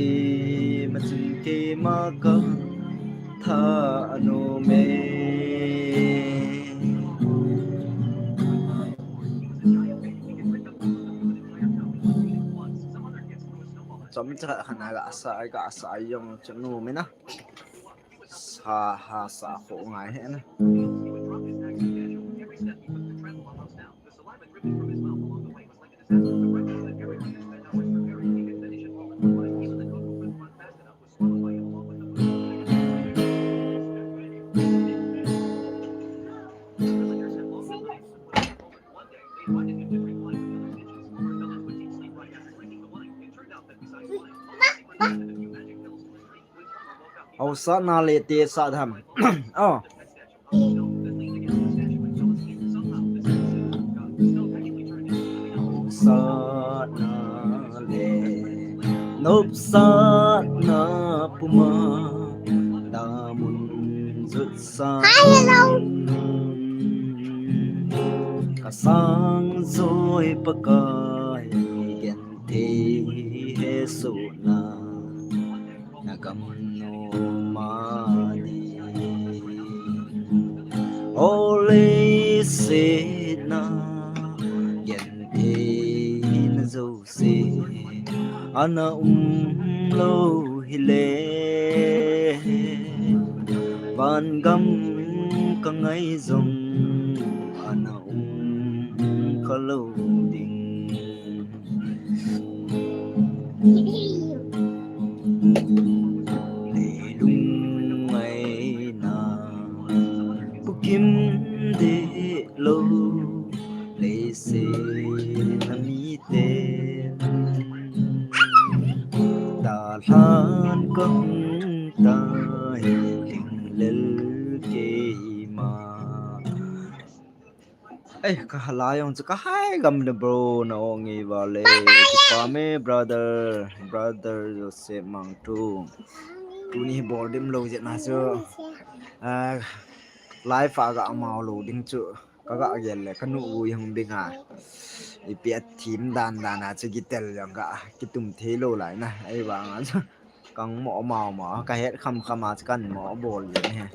machun keima katha anom e. Chomcha khat a gasa, gasa jong chu nom e na. Sa ha sa kho ngai he na. Au sa na le te sa dham. Oh. Satna le nopsatna puma damun jutsa. Hi, hello. Kasang joi Pakai genthei he suna. Na gam nom a ding. Ole se na genthei na jouse ana um lou hile. Van gam ka ngai jong ana um kha lou ding. Leilung ngaina pukim deh lou, leiset a mite dalhan ka hung tai, leng lel keima. Ei, ka hala jong chu ka hai gam le bro, na ong e vale. Kipa me brother, brother Joseph Mangtu. Tuni bol dim lou jeh na chu, ah, live a ga amau lou ding chu ka ga gel le ka nu u jong bing a. Ipi a thim dan dan a chu kitel jong ka kitum thei lou lai na. Ei vang a chu. Kang mo mau mo, ka het kham kham a chu kan mo bol le he.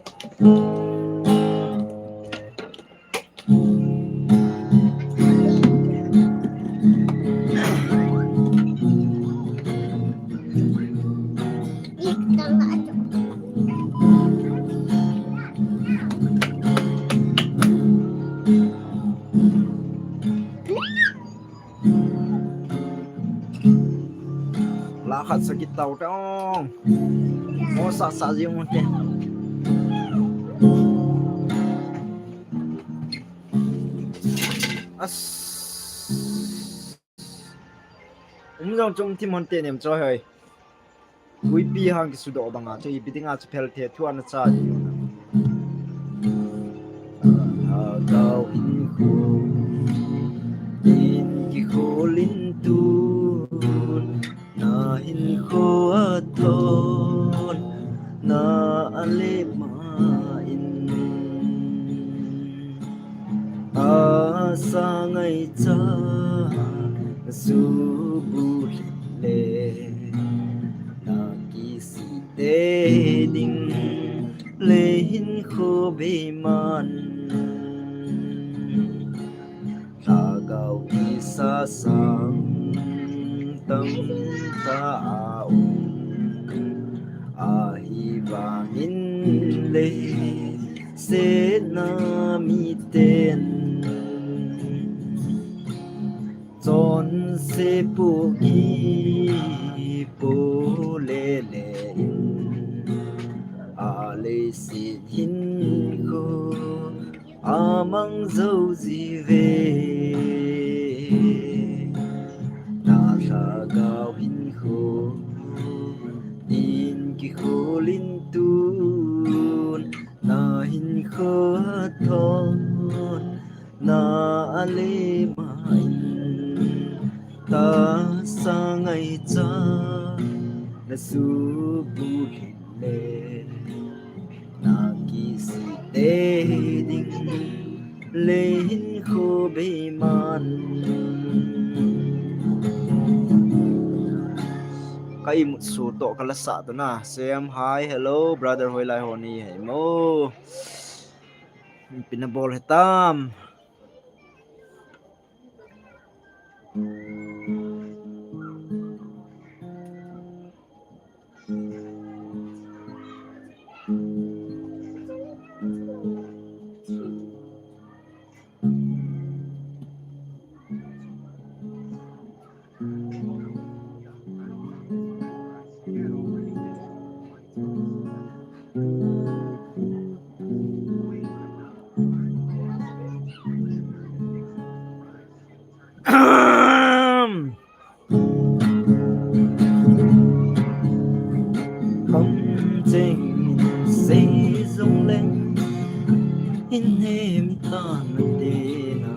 La khat sa kit tau te ong. Mo sa sa jing un te. As. Um jong chung thim hon te nem choi hoi. Huipi hang kisudoh banga chu ipi dinga chu phel the thu ana cha ji. Lhagao hinkho in kikholin tun, na hinkho a thon na ale ma in. Asa ngaicha subu le na kisite ding le hinkho beiman. Lhagao kisa sang tamtah a um, ahivangin leiset a miten chonse pohgih polele in, a leiset hinkho amang jou jiuve. Na lhagao hinkho in kikholin tun, na hinkho a thon na ale ma in. Tahsa ngaicha na subu le na kisite ding Leihin khu beiman. Ka imut su to ka la sa to na. Sam, hi, hello, brother, hoilai ho nahi mo? Pina bol hetam. Bang cheng in sei jong leng, in hem ta na te na,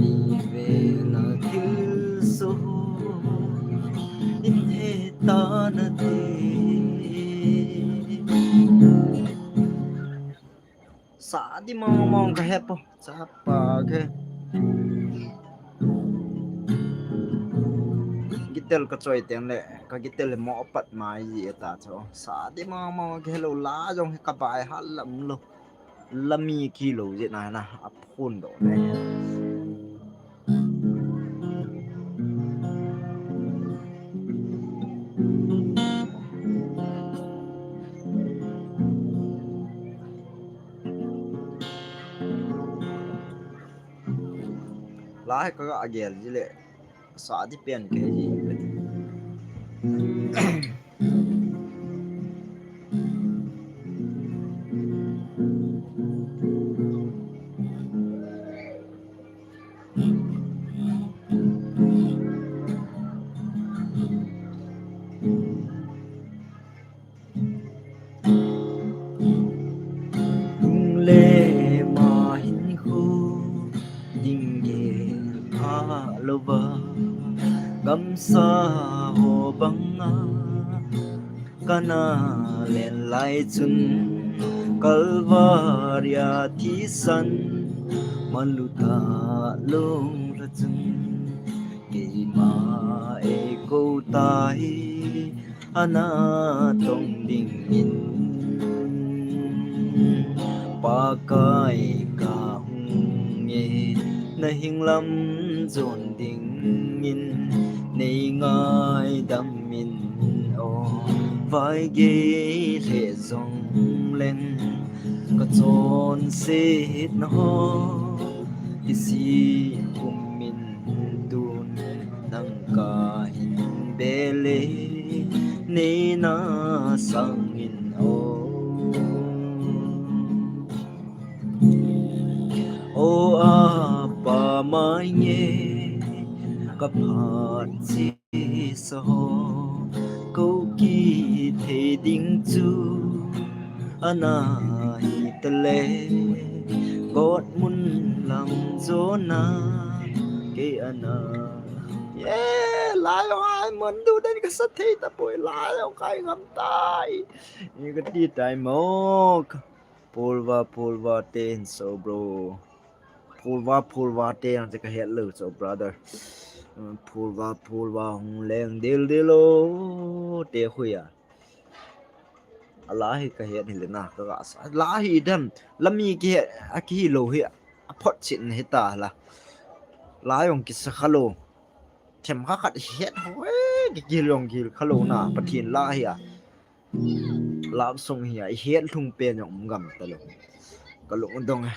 i ve na thil so, in he ta na te. Sa di mong mong ka he po. Chapa ke. Gitel ka choi teng le, ka gitel le mo pat mai ji ta cho. Sa di mong mong ke lo la jong ka bai hal lam lo. Lami ki lo je na na a phun do ne. Lai ka ga gel ji le, sa di pen ke ji. Tung le ma hin khu ding ge pha lo va, gamsa ho bang a kana len lai chun, Kalvaria thisan maluta lung la chun, keima ei ko tai, ana tong ding in, Pakai ka hung e, na hing lam jon ding in, nei ngaidam in o, vai gei le jong leng, ka chonset na ho, kisi kum in tun nang ka hin be le, nei na sang in o. O Apa mai nge ka phat chi sa ho, ko kithei ding chu ana hi ta le, got mun lam jona kei ana. Ye, lai jong ai man du den ka sa thei ta poi, lai jong kai ngam tai. Ni ka ti tai mo. Phulva, Phulva te hin so, bro. Phulva, Phulva te ang te ka het lo so, brother. Mm, Phulva, Phulva hung leng dil dil o te khu ya. A la hi ka het hi le na ka ga sa. La hi dem. Lami ki het, a ki hi lo hi. A phot chin hi ta la. La jong ki sa kha lo. Themkhat khat het ho, eh, ki gil jong gil kha lo na, Pathen la hi a. Love song hi a, i het lhung pen jong um gam ta lo. Ka lung dong e.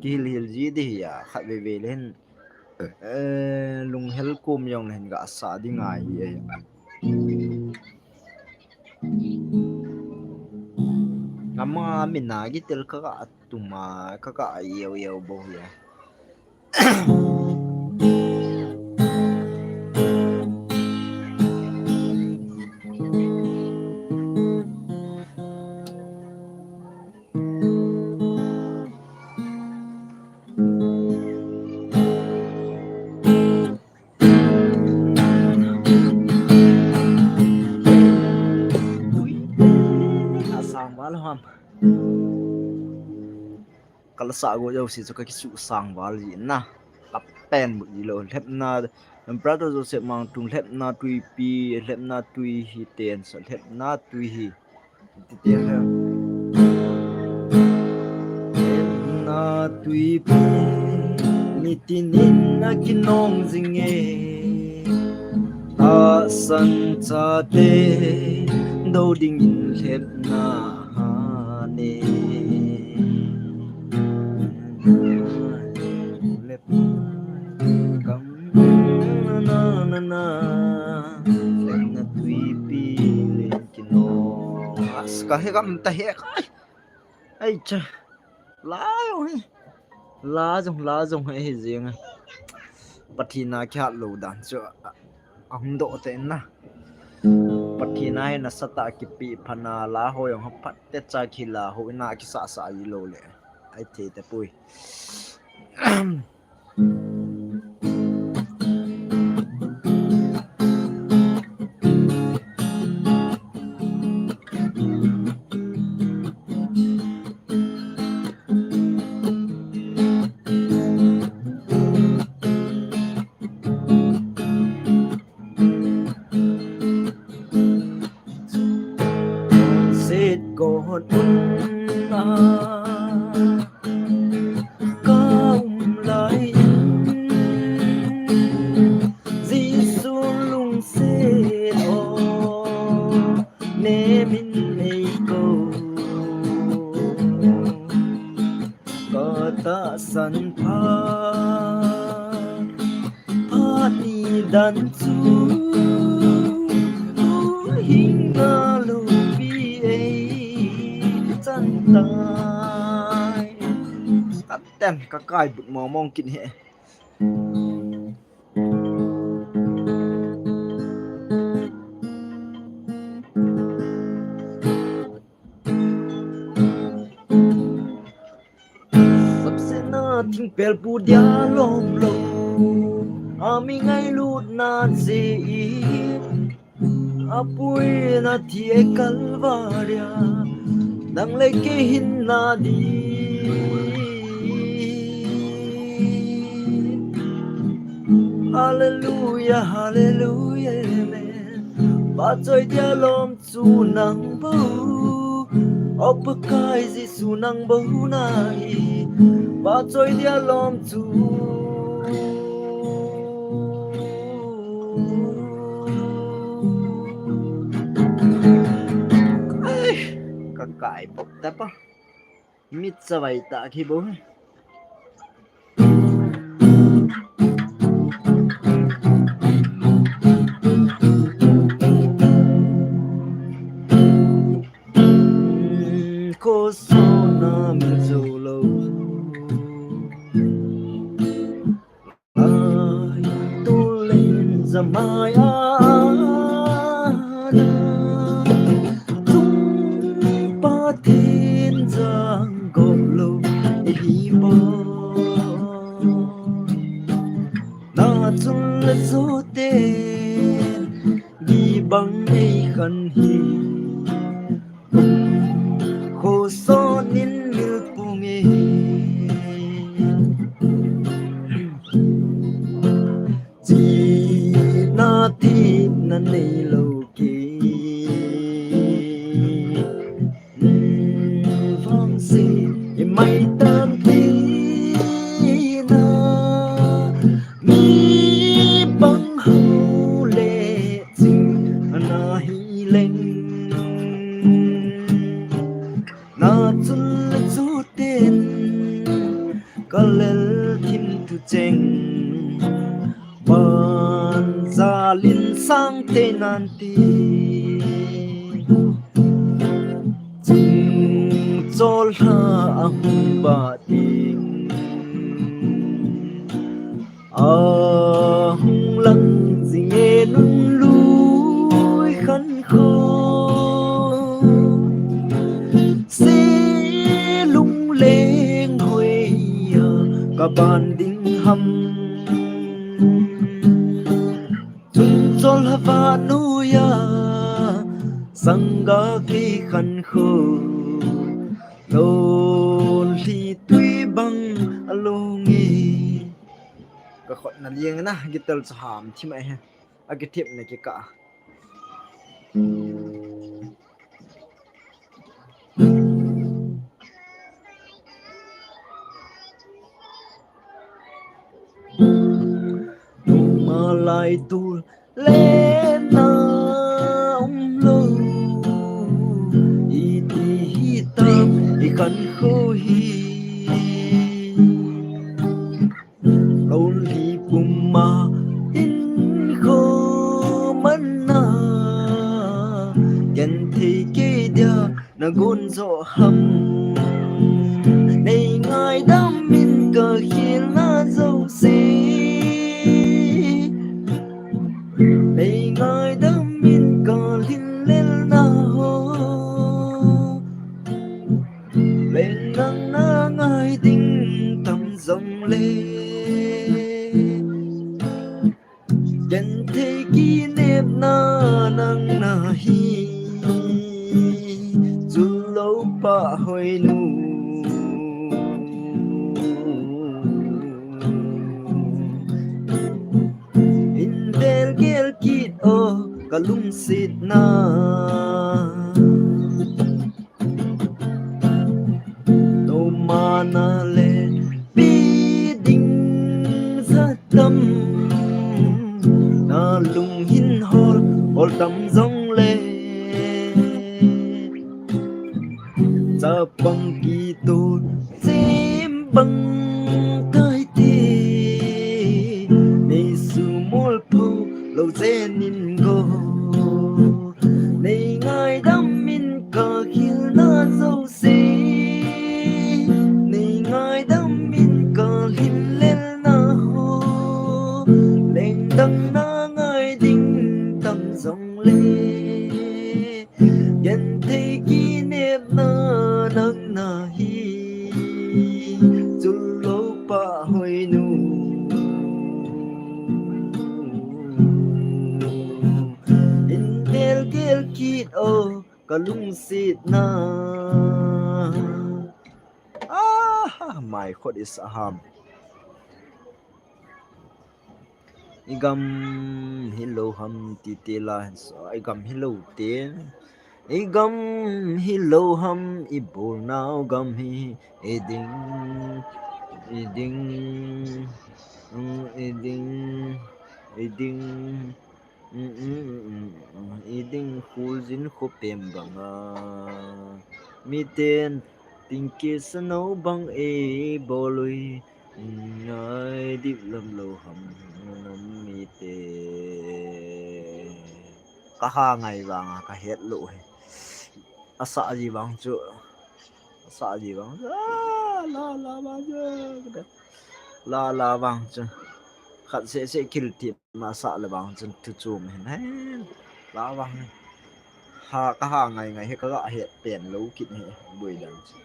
Ki hil hil ji di hi a, khat ve ve le hin. Eh, lunghel kum jong le hin ga sa di ngai hi e. Ngam nga mina gitel ka ga tuma ka ga yeu yeu bo ya. Ka la sa go jouse chu ka kisuhsang val ji na. Ka pen bu ji lou. Lhepna, Brother Joseph Mangtung, Lhepna Twipi, Lhepna Twi hi ten sa, Lhepna Twi hi. Ti ti lhep. Lhepna Twipi, nitin in a kinong jing e. Tahsan chate, do ding in lhepna ha ne. Lhepna kam na na na na. Lhepna Twipi len kinong. As ka he kam ta he kai. Ai cha. La jong hi. La jong, la jong hi jing. Pathen a kihat lou dan chu a, ahung doh te na. Pathen a hi nasatah a kipe phat na la ho jong ha phat te cha ki la ho ina kisasa ji lou le. Ai thei tapoi. Set got un a ka um lai in, Jesu lungset o ne min nei ko. Ka tahsan pha, pha ni dan chu, tu hing a loupi ei chan tai. Ka ten ka kai but mong mong kin he. Sapsena thingpel pu dia lom lo, a mi ngailutna jeh in, a puina thi e Kalvaria, nang le kei hinna di. Hallelujah, hallelujah, amen. Pachoi dia lom chu nang bou, O Pakai Jesu nang bou nahi, pachoi dia lom chu. Ai, ka kai bok ta pa. Mit chavai ta khi bou. Khosona mil jou lou. Ai, tulen jamai a na. Tung Pathen jang gop lou. Ei hi bou. Na chun le joten, di bang ei khan hi. Khoson in mil pung e. China thina nei lou ke. Vangse i mai tam tina, mi bang hou le ching ana hi leng. Na chun le joten, ka lel thim tu cheng. Ban jalin sang te nan ti. Ching chol ha a hung ba ting. A hung lang jing e nun lui khan kho. Se lung leng hoi a ka ban ding ham. Chun chol ha va nu ya, sangga ki khan kho. Lolhi tui bang alungi. Ka khut na liang na, guitar chu ham thim ahi. A kithip na kikah. Malai tu le na um lo. Iti hitam i khan kho hi. Lolhi puma in kho manna. Ken thei kei dia na gun zo ham. Nei ngaidam in ka khilna jouse. Nei ngaidam in ka lhinlelna ho. Leng nang na ngai ding tam jong le. Ken thei kinepna nang nahi. Chulou pa hoinu. In vel gel kit o ka lungsetna. Nomana le pi ding zatam. Na lung hin hol, hol tam jong le. Chapang kito, sim bang kai ti. Nei sumol pho, lo zen in go. Nei ngaidam in ka khilna jouse. Nei ngaidam in ka lhinlelna ho. Leng dang na ngai ding tam jong le. Ken thei kinepna nang nahi. Chulou pa hoinu. In vel gel kit o ka lungsetna. Ah, my God is a ham. I gam hilou ham ti te la hin so, i gam hilou te. I gam hilou ham, i bolnau gam hi, i ding, i ding, mm, i ding, i ding, mm, mm, mm, mm, mm, i ding khul jin khopem banga. Miten tingkisa nou bang ei bol ui. Ngai dip lam lou ham, nam mite. Ka ha ngai vang a, ka het lou hi. Asa ji vang chu. Asa ji vang chu. Ah, la, la vang chu. La, la vang chu. Khat se se kil ti ma sa le vang chu thu chu mi hin. La vang. Ha, ka ha ngai ngai hi ka ga het pen lou kit hi. Boi dan chu.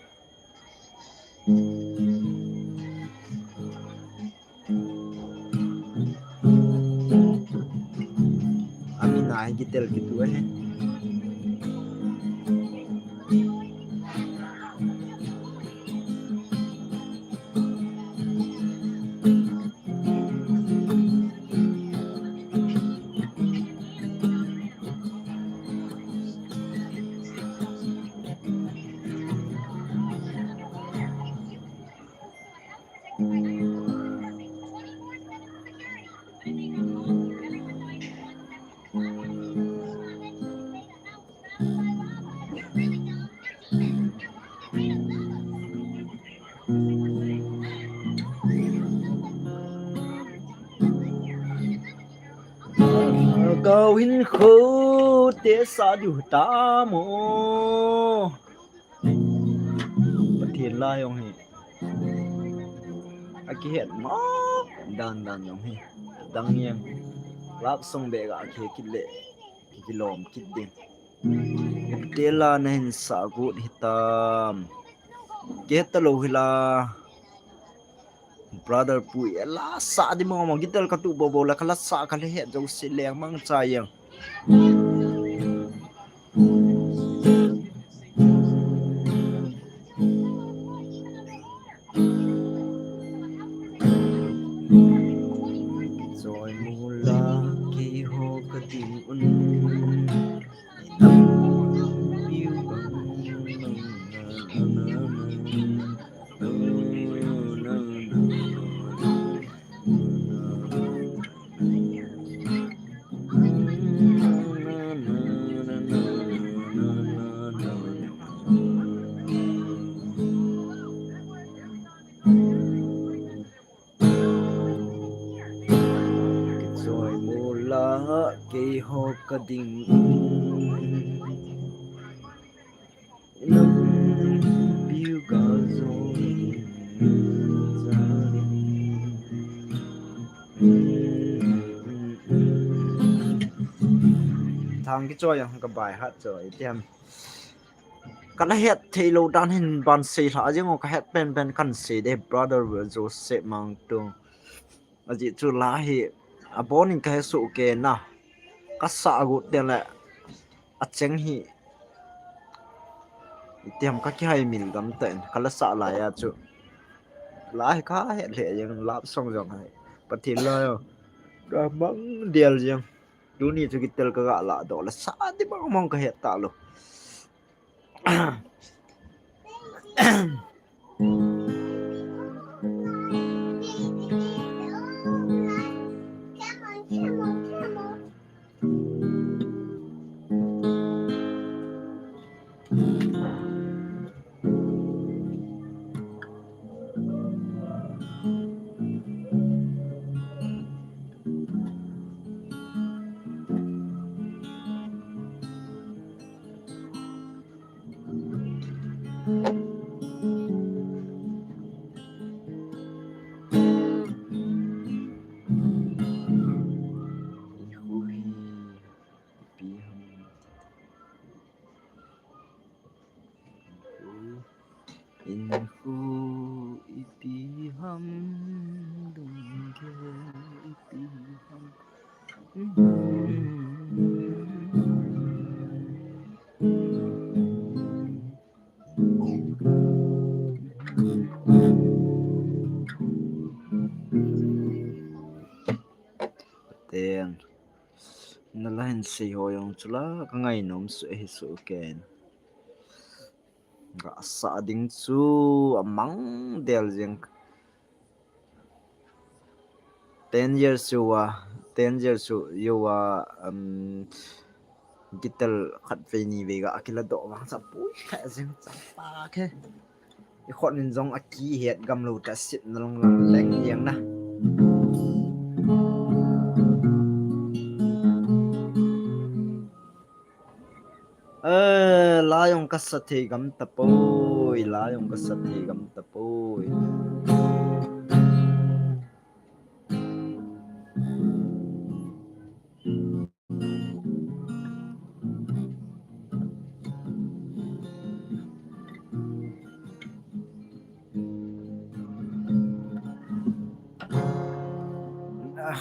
Amina hi kitel kitu ahi. Kau hin kho te sa diu ta mo. Pathen la jong hi. A kihet ma dan dan jong hi. Dang yang. Love song be ga ki kit le. Ki kilom kit ding. Te la na hin sa gut hitam. Kihet ta lou hi la. Brother Pui, la sa di mo mo, guitar ka tu bo bo la, ka la sa ka le het jo si leng mang cha yang. Keiho kading un. Inam piu kang. Kichoi mola keiho kading. Inam piu kang jong. Thang kichoi ang ka by heart choi tiam. Kana het thei lou dan hin ban sei lha jeng o, ka het pen pen kan sei de, brother Joseph Mangtung. Ajeh chu la hi abon in ka he soh kei na. Ka sah agot teng le acheng hi. Itiam ka kihai mil gam tah in ka la sah lai a chu. La hi ka het lheh jeng, love song jong hi. Pathen la jong ka mang del jeng. Tuni chu guitar ka ga la doh le sa di bang mong ka het ta lou. In khu ipi ham, dungel ipi ham. Ten. Na la hin sei ho jong chu la ka ngainom suh hi suh ken. Ka sah ding chu amang del jeng. Ten years chu a, ten years chu yo a, um, guitar khat vei ni vei ga kila doh vang sa pui kha jeng chapa khe. I khut in jong akihet gam lou ta, sip na long lang leng jeng na. Eh, la jong ka sa thei gam tapoi, la jong ka sa thei gam tapoi.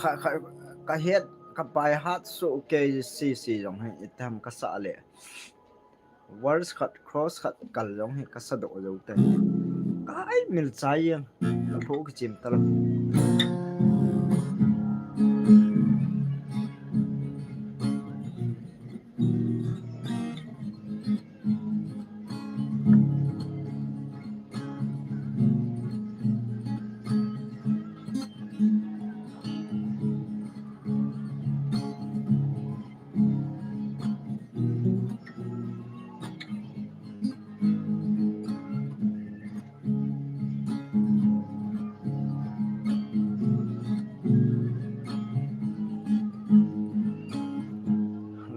Ka, ka, ka het, ka by heart suh kei sisi jong hi, itam ka sa le. Verse khat, chorus khat kal jong hi ka sa doh jou te. Ka ai mil chai jeng, ka pho kichim ta lou.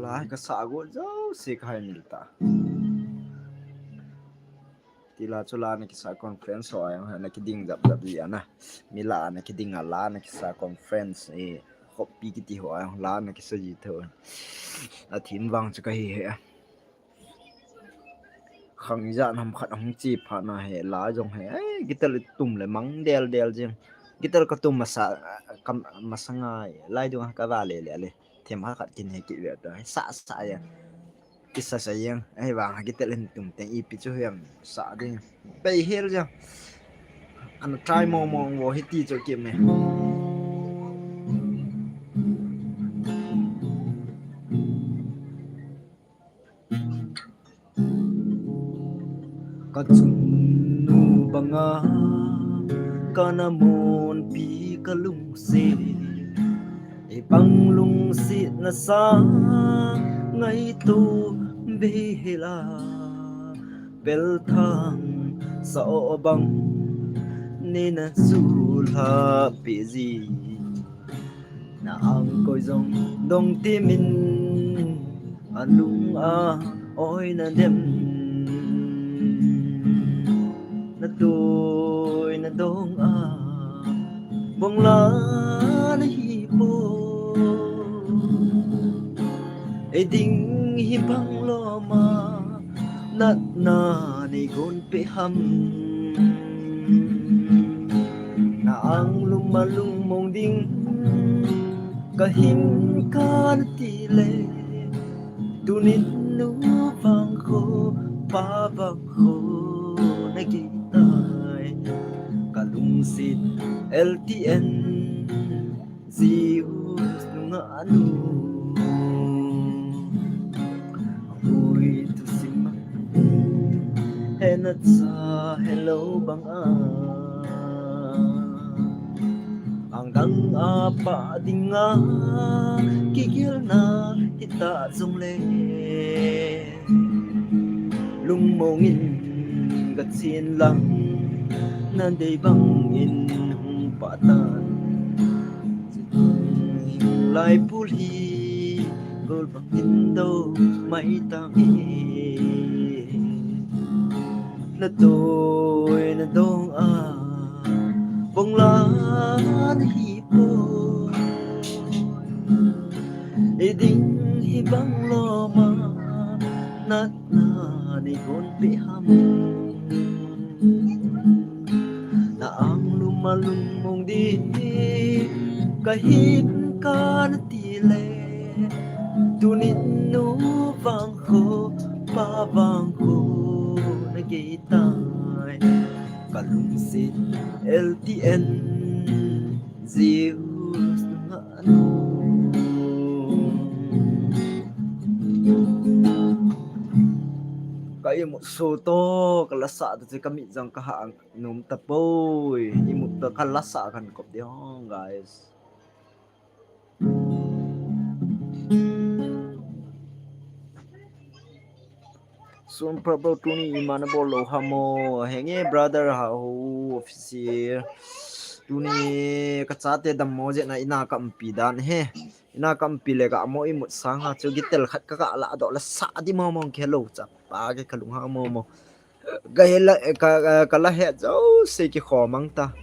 Lai ka sa go jo si ka hai mil ta. Ti la chu la na kisa conference ho a, na kiding jap jap ji ana. Mi la na kiding a la na kisa conference e, khopi kiti ho a, la na kisa ji tho. A thim vang chu ka hi he. Khang ja nam khat hung chi pha na he, la jong he. Ai, guitar le tum le mang del del jing. Guitar ka tum masa, ka masa ngai. Lai dung ka va le le le. Them ha khat kin he ki ve ta. Sa sa ya. Kisa sa jeng, ahivang a guitar in tum teng ipi chu hiam sa ding. Pei hel jeng. Ana try mo mo vo hiti chu ki me. Ka chunnu banga ka namonpi ka lungset, ibang lungsetna sa ngaito behela, pelthang sa o bang nina sulha peji. Na angkoi jong dong timin, alung a oi na dem. Na toi na dong a bongla na hi po. Ei ding hi bang loma, natna nei gon pe ham. Na anglum alung mong ding, ka hin kan ti le. Tunin nu vang kho, pa vang kho, na gei tai. Ka lungset L T N, Zeus nunga nu. Ui tu sim ma. Hena cha hello bang a. Angdang a pa dinga kigelna hita jong le. Lungmong in ka chen lang, na dei bang in hung pa tan. Lai pul hi gol bang in do mai tang e. Na toi na dong a bongla na hi po. Ei ding hi bang loma, natna nei gon pe ham. Na anglum alung mong ding, ka hin kan ti le. Tunin nu vang kho, pa vang kho, na gei tai. Ka lungset L T N, Zeus nunga nu. Ka imut so to, ka lasa to, ka mit jong ka ha ang num tapoi. Imut to, ka lasa kan kop ding hong, guys. Sun Purple tuni ima na bol lou ham o, henge brother Hao Official. Tuni ka chate dam mo jeh na ina ka umpi dan he. Ina ka umpi le ka mo imut sang ha chu gitel khat ka ka la doh la sa di mo mo ke lo cha pa ke ka lung ha mo mo. Ka he la ka, ka, ka la he jo se ki kho mang ta.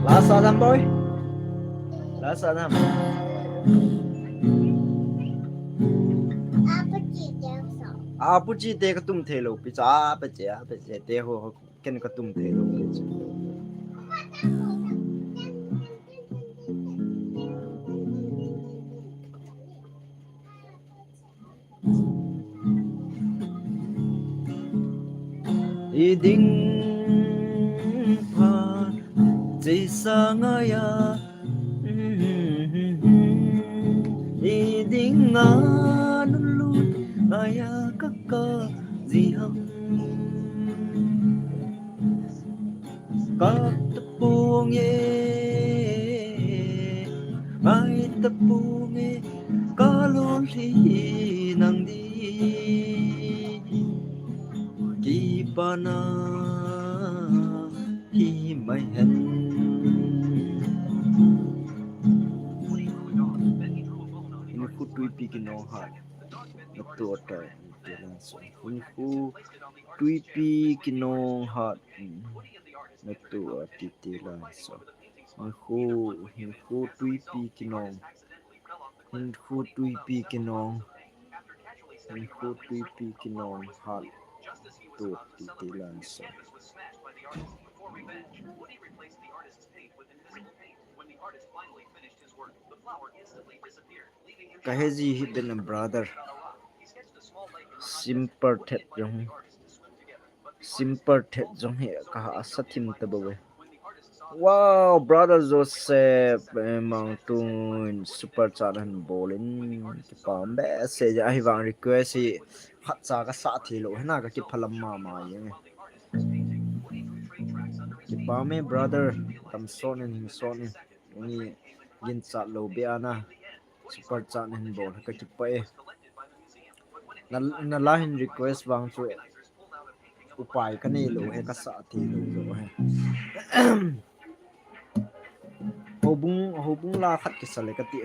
Lasa nam boy. Lasa nam. Apu chi te ka tum thei lou pi cha, apu che, apu che te ho, ho, ken ka tum thei lou pi cha. I ding pha, che sa ngai a. I ding a nu lu ngai a ka ka ji ham. Ka tapu nge, ngai tapu nge, ka lolhin nang di. Kipana hi mai hen. Hinkho tuipi kinong hat. Na tu ata. Te lang so. Hinkho tuipi kinong hat. Na tu ati te lang so. Hinkho, hinkho tuipi kinong. Hinkho tuipi kinong. Hinkho tuipi kinong hat. Tu ati te lang so. Kahe ji hih den brother. Simple thet jong hi. Simple thet jong hi kahahsa thim tabou ve. Wow, brother Joseph, eh, Mangtun, super chat ahin bol in, kipah behseh, ahivang request hi khatcha kasah thei lou, hina kakiphalam mama jeng e. Kipah e brother, tam son in, hing son in, ni ginchat lou beh a na, super chat ahin bol, kakipah e. Na, na la hin request vang chu upai kanei lou he, kasah thei lou lou he. Houbung, houbung la khat kisa le kati.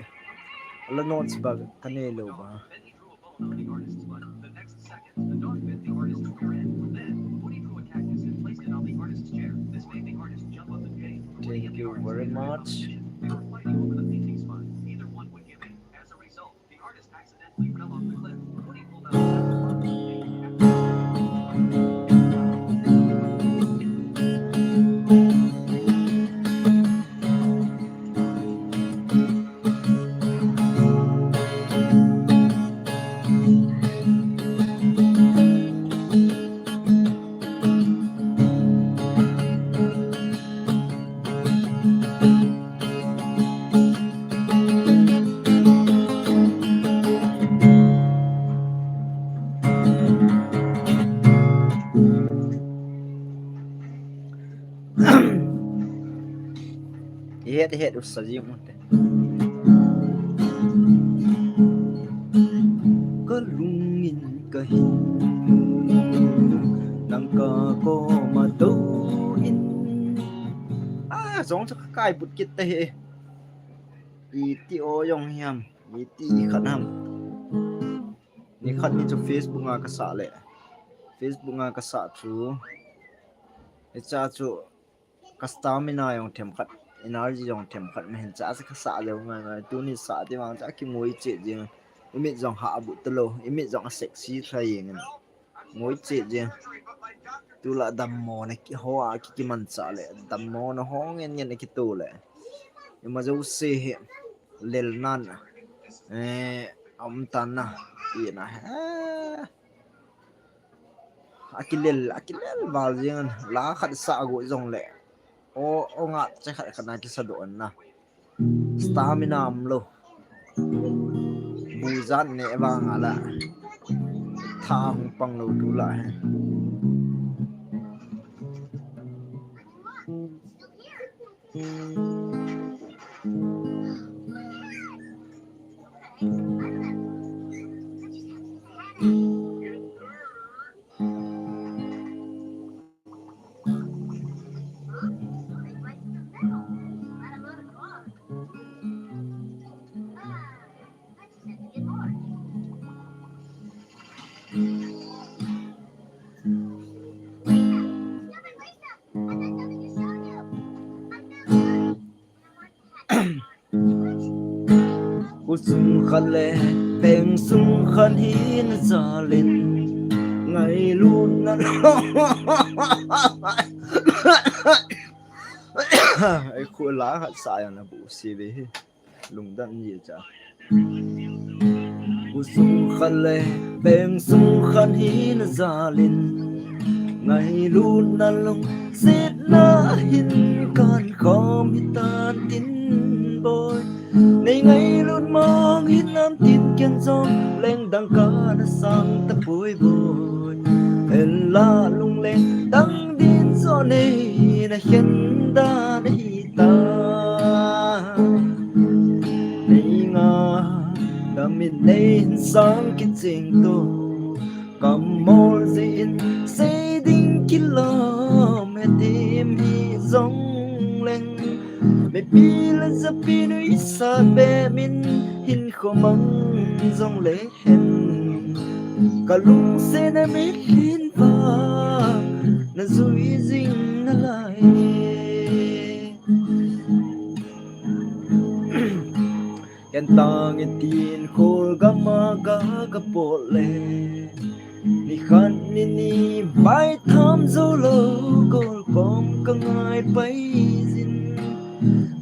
La notes ba kanei lou ba. Thank you very much. Ihet, ihet, usa jing ute. Kalungin kahin, nang kakoma tou in. Ah, jong chu kakai but kit ta he. Iti o jong hiam, iti khat ham. Ni khat ni chu Facebook a kasah le. Facebook a kasah chu. Hicha chu ka stamina jong themkhat, energy jong themkhat, mahin cha chu kasah leu ngai ngai. Tuni sah ti vang cha kingoi chet jeng. Imit jong ha bu talou, imit jong a sexy tha jeng. Ngoi chet jeng. Tula dammo na kiho a ki kimancha le. Dammo na ho ngen ngen a kito le. Ima jouse hi lel nan. Eh, aum tan na. Ina he. Akilel, akilel val jeng. La khat sa go jong le. O, o nga che khat khat na kisa doh na. Stamina umlou. Bu jan ne vang ala. Tha hung pang lou tula he. Khosung khat le peng sung khat hin jalin ngailutna. Ai, khu la khat sa jong na bu si ve hi. Lungdam ni cha. Khosung khat le peng sung khat hin jalin ngailutna lungsetna hin kan khom hitan tin boi. Nei ngailut mang hinam tin ken jong leng dangka na sang ta poi boi. Ella lungleng dang din jo nei na khen dan hi ta. Nei nga damin nei hin sang kiching to. Kamol jin sei ding kilom he tim hi jong leng. Mipi le japi nuisat be min hin khomang jong le hen. Ka lungset na mitlhin vang na jui jing nalai. Ken tang itin khol gam a ga ka pot le. Ni khat ni ni vai tham jou lou, gol kom ka ngai pai jin.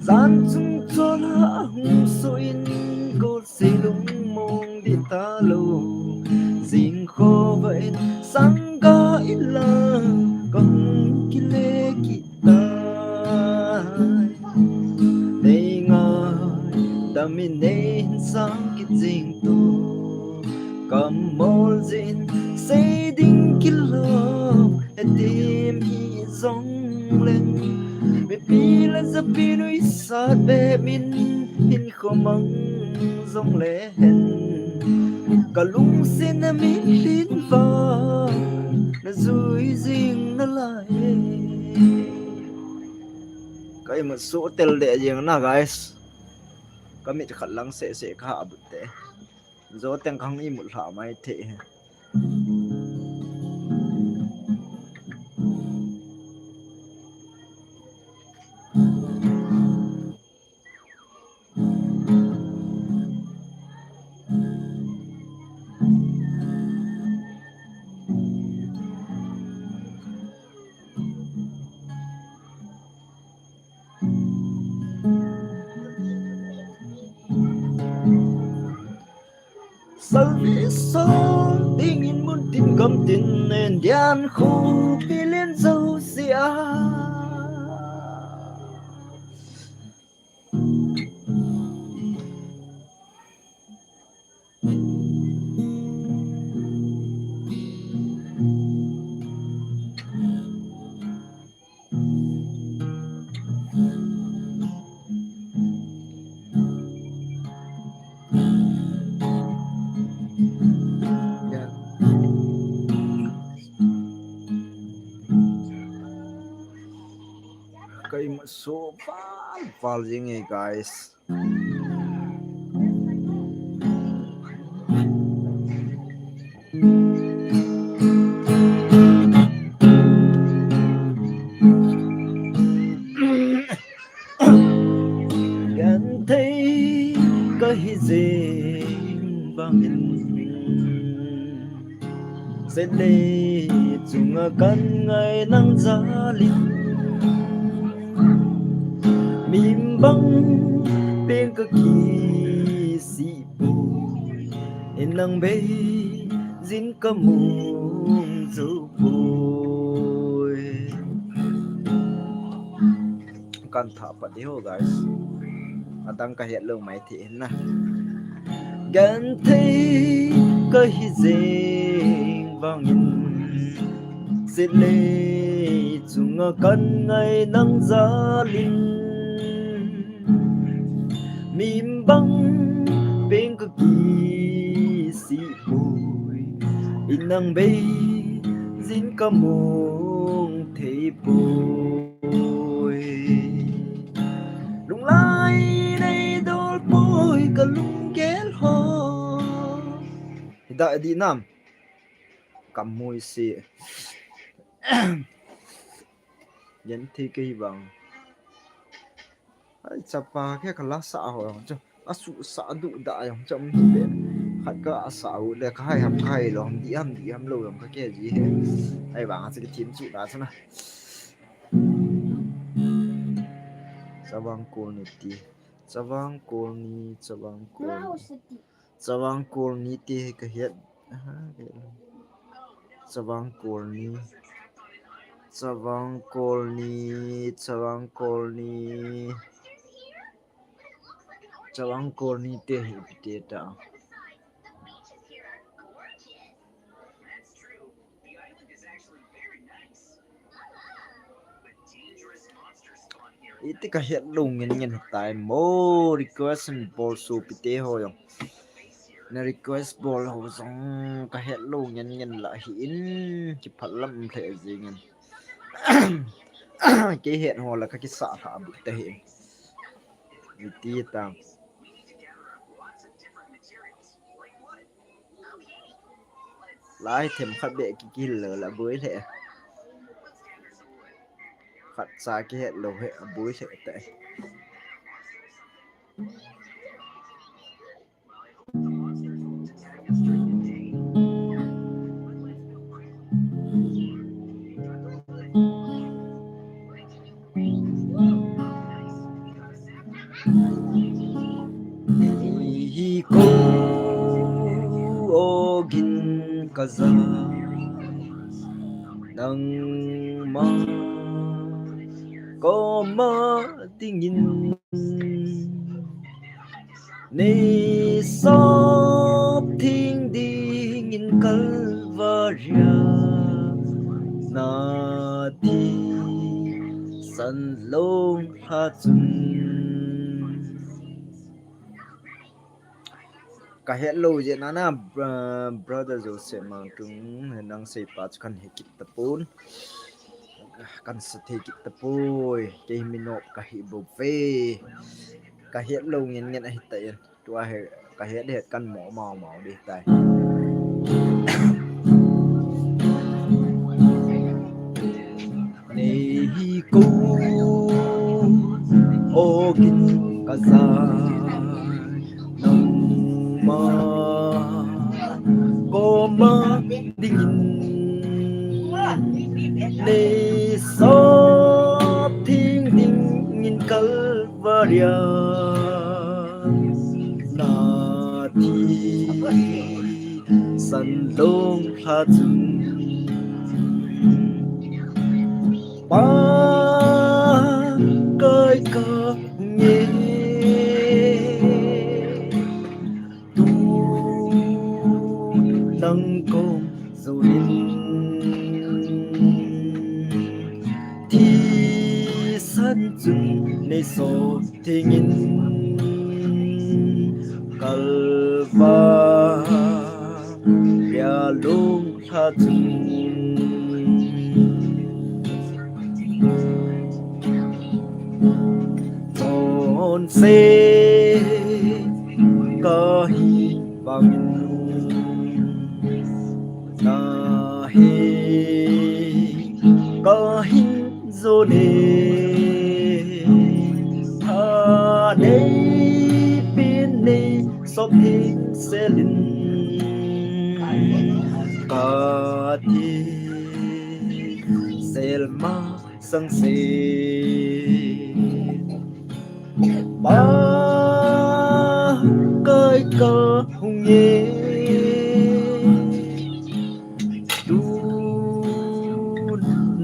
Jan chung chol a hung so in, gol se lung mong di ta lou. Jing kho va in sang ga in la, ka hung kile kit tai. Nei ngai, dam in nei hin sang kit jing tu. Kam mol jin, sei ding kilom, he tim hi jong leng. Mipi le japi nuisat be min, hin kho mang jong le hen. Ka lungset na mitlhi va, na jui jing na lai. Ka imut so tel de jeng na, guys. Ka mit khat lang seh seh ka ha but te. Jou teng ka hung imut lha mai thei. Service song ding in mun tin gam tin nen dian khu pi len zo sia. Ka imut so val val jing e, guys. Genthei ka hi jeng vangin, setlei chunga kan ngai nang jalin. Mimbang peng ka kisih poi, in nang bei jin ka mong jou poi. Kan tha pat di ho, guys. Adang ka het lou mai thei hin na. Genthei ka hi jeng vangin, setlei chunga kan ngai nang jalin. Mimbang peng ka kisih poi, in nang bei jin ka mong thei poi. Lunglai nei dol poi ka lunggel ho. Hida di nam. Ka mui si. Genthei ka hi vang. Ai, chapa khe ka la sa ho jong chu. A su sa du da jong chu um hi le. Khat ka a sa u le ka hai ham ka hai lo ham di ham di ham lo jong ka ke ji he. Ai vang a chu ki thim chu da chu na. Chavang Kol ni ti. Chavang Kol ni, Chavang Kol ni. Chavang Kol ni ti hi ka het. Aha, ka het. Chavang Kol ni. Chavang Kol ni, Chavang Kol ni. Chavang Kol ni te hi ipi ti ta. Iti ka het lou ngen ngen tai mo, request bol sopi te ho jong. Na request bol ho jong ka het lou ngen ngen la hi in, ki phat lam lheh jing in. Kei het ho la ka kisa lha bu ta hi. Iti ta. Lai them khat beh ki kihil lou la boi lheh. Khat cha kihet lou hi boi lheh ta. Nangma koma dingin nei sop theng dingin Kalvaria na thisan longlha chun. Ka het lou jeh nana, uh, brother Joseph Mangtung, nang seipa chu kan he kit tapon. Kan sa thei kit tapoi. Kei hi mi nop ka hi bou ve. Ka het lou ngen ngen ahi ta in. Tua hi ka het het kan mo mau mau ding tai. Nei hi ko ogin ka za nangma koma dingin nei sop theng dingin Kalvaria na thisan longlha chun. Pa kai ka nge tu nang kom zonin thisan chun nei sop thengin Kalvaria longlha chun. Chonse ka hi vangin na he ka hin jone. Tha nei pin nei sop theng selin ka thi sel ma sang se. Pa kai ka hung e tu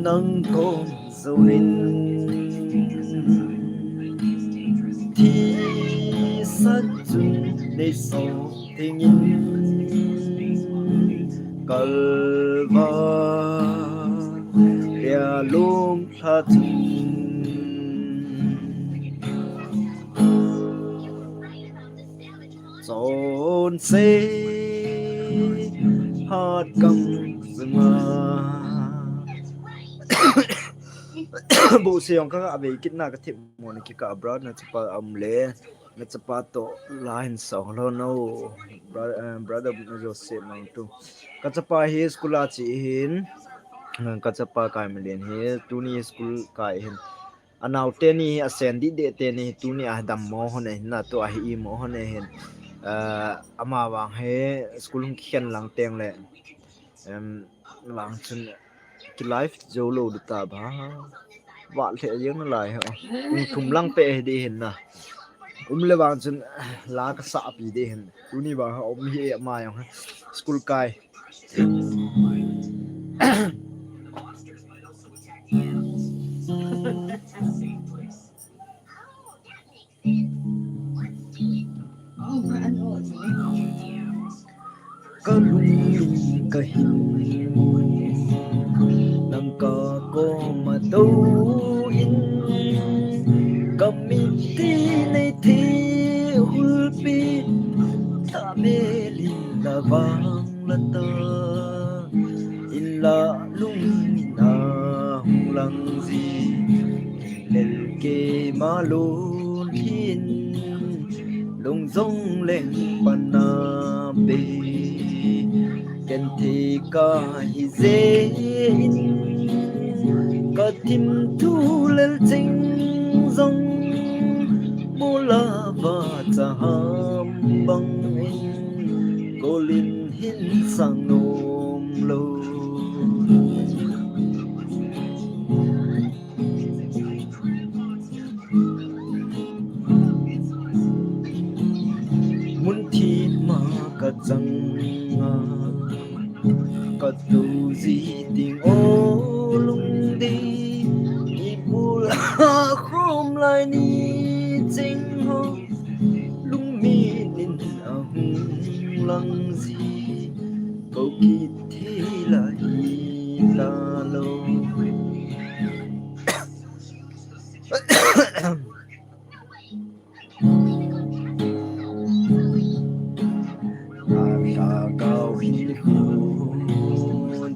nang kom zonin thisan chun nei sop thengin Kalvaria longlha chun. Chonse hat kam zunga. Bu se yong ka ga ve kit na ka thip mo ni ki ka bra na chapa am le. Na chapa to la hin song lo no. Bra-, eh, brother na Joseph Mangtung. Ka chapa hi school a chi hin. Ka chapa kai mi len hi tuni school kai hin. Anau teni a sen di de teni tuni a dam mo hon e hin na to a hi i mo hon e hin. Eh, ama vang he school hung khen lang teng le. Em, vang chun ki live jo lo du ta ba. Vat le jeng lai ho. Kum thum lang pe di hin na. Um le vang chun la ka sa pi di hin. Tuni vang ho um hi ma yong school kai. Ka lungning ka hin nang ka koma dou in ka mitti nei the hulpi ta melin la vang la ta in la lungning a hung lang ji lel keima lon hin. Lung jong leng pan a be ken thei ka hi je in ka thim thu lel ching jong mula va cha ham bang in kolin hin sang nom lo. Mun thim a ka chang a Katu ji ding o lungdei, ibul a khom lai ni ching ho, lungmin in ahung lang ji, ko kit thei lai ta lo. Alhagao hinkho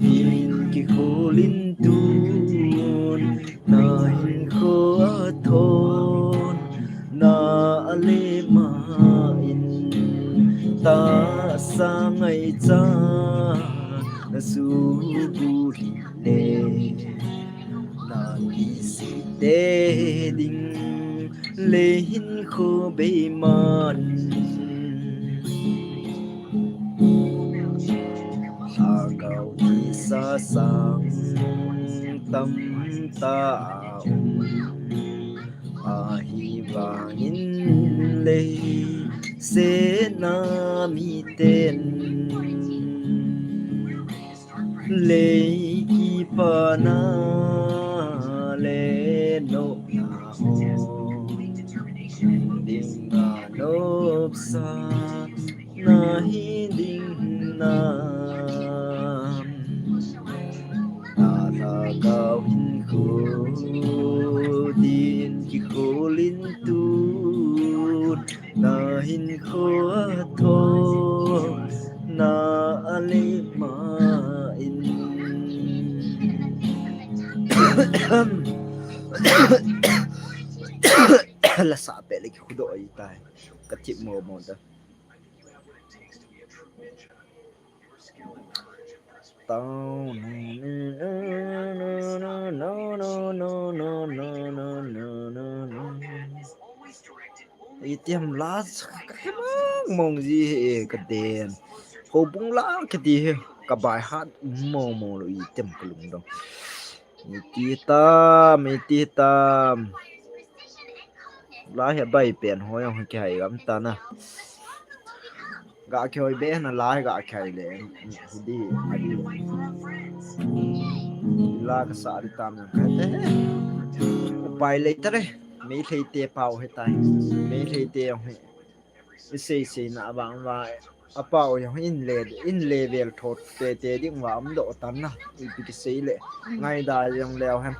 din kikholin tun, na hinkho a thon, na ale ma in, tahsa ngaicha, na subu le. Na kisih te ding le hinkho beiman. Lhagao kisa sang tamtah a um. Ahivangin leiset a miten lei kipana le nopna ho dinga nopsa na hi ding nam. Na lhagao hinkho din kikholin tun, na hinkho a thon, na ale ma in. Lasa pe le ki khudo ai tai. Ka thip mo mo da. Tao no no no no no no no no no no no no. Itiham la ka mong mong ji he ka den. Ho bung la ka ti he ka bai hat mong mong lo itiham ka lungdong. Iti tam, iti tam. Lai he bai pen ho jong kihai gam ta na. Ga kihoi be na lai ga kihai le. Hidi, hidi. La ka sa di tam jong kihai te. Upai le ta re. Meitei te pau he tai. Meitei te jong he. I sei sei na vang va a pau jong in le, in le vel thot te te ding va um doh tan na. Ipi ki sei le. Ngaida jong leo hen.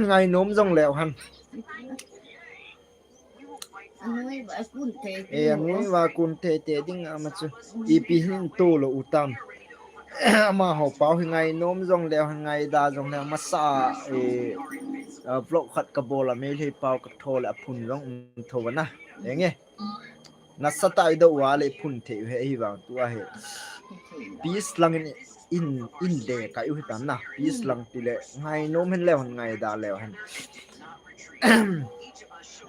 Ngainom jong leo hen. Anui va kun te. E, anui va kun te te ding ama chu. Ipi hin to lo u tam. Amaho pau hi ngainom jong leo hen, ngaida jong leo masa, e, a, vlog khat ka bol a Meitei pau ka tho le a phun jong um tho va na. Enge. Nasatah i doh uva le phun thei u he, hivang tua he. Peace lang in, in, in le kai u hitan na. Peace lang ti le ngainom hen leo hen, ngaida leo hen.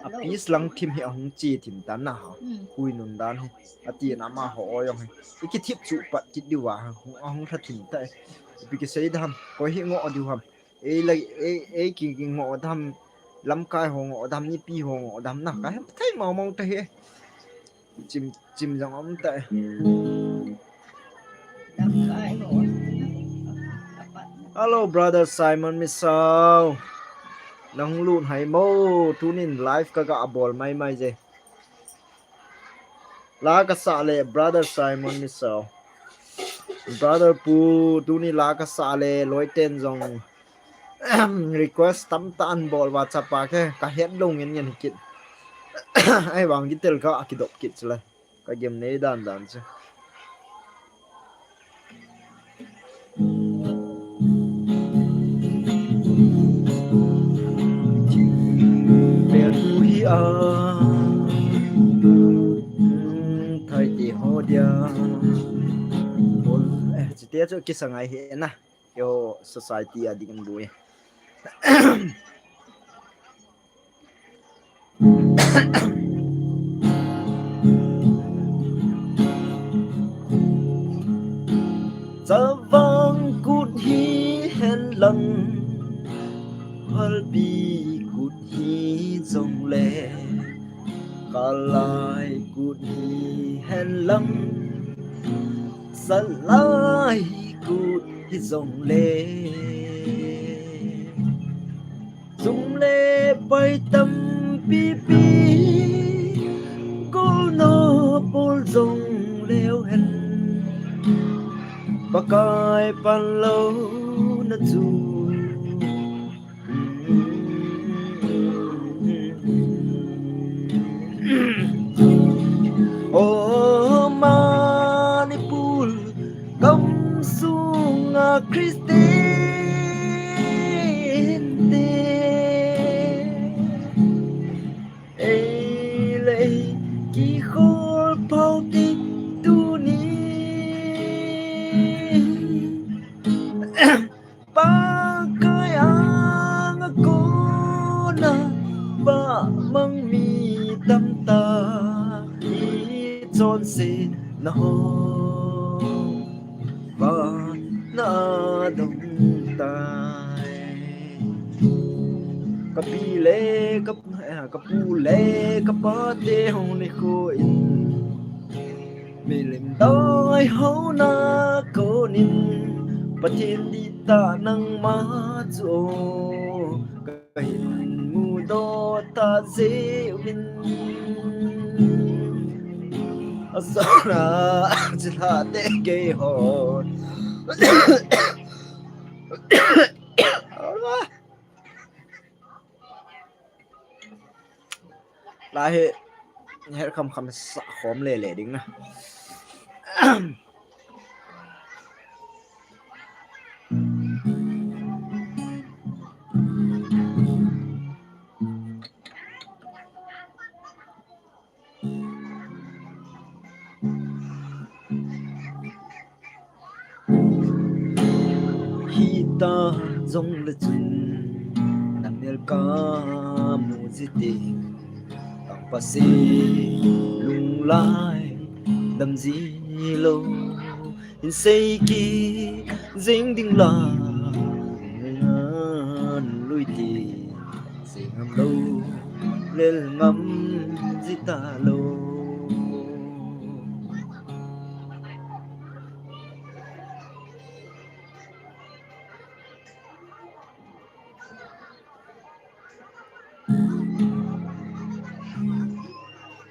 A peace lang thim hi ahung chi thim tan na ha. Hui nun dan hi. Ati na amaho o jong hi. I kithip chu pat kit diu va ha. Hung, ahung tha thim ta e. Ipi ki sei dam. Koi hi ngo diu ham. Ei la, ei, ei ki, ki ngo dam, lamkai ho ngo dam, nipi ho ngo dam na, ka hem thei mong mong ta hi. Chim, chim jong um ta. Hello, brother Simon Misao. Nang lut hai mo, tunin live ka ga bol mai mai je. La ka sa le, brother Simon Misao. Brother Pu, tuni la ka sa le, loiten jong request tamtah an bol va chapa ke, ka het lo ngen ngen kit. Ahivang kitel ka kidop kit chule. Ka gem nei dan dan chu. Bel hu hi a, thai ti ho dia. Bol, eh, chite chu kisa ngai hi na. Yo society a ding bui. Chavang kut hi hen lang, phalbi kut hi jong le, kalai kut hi hen lang, salai hijongle, sum le pai tampi pi, golna bol jong leu hen, Pakai panlouna chu. O Manipur gam sunga Christian te, ei lei kikhol phau te tuni Pakai anga kona, ba mang mi tamtah i chonsetna ho, vana dong tai. Ka pi le ka, eh, ka pu le ka pa te hung nikho in, milim dai hona konin, Pathen dihtah nangma chu o, kahin mudoh ta jeh uvin. Asana chilha te gei hon. Lahi, her kham kham sa khom le le ding na. Hita jongle chun, namel ka mu jite, tangpase lunglai dam ji lou, hin sei kit jeng ding la, ngan lui ti, sei ngam lou, lel ngam ji ta lou.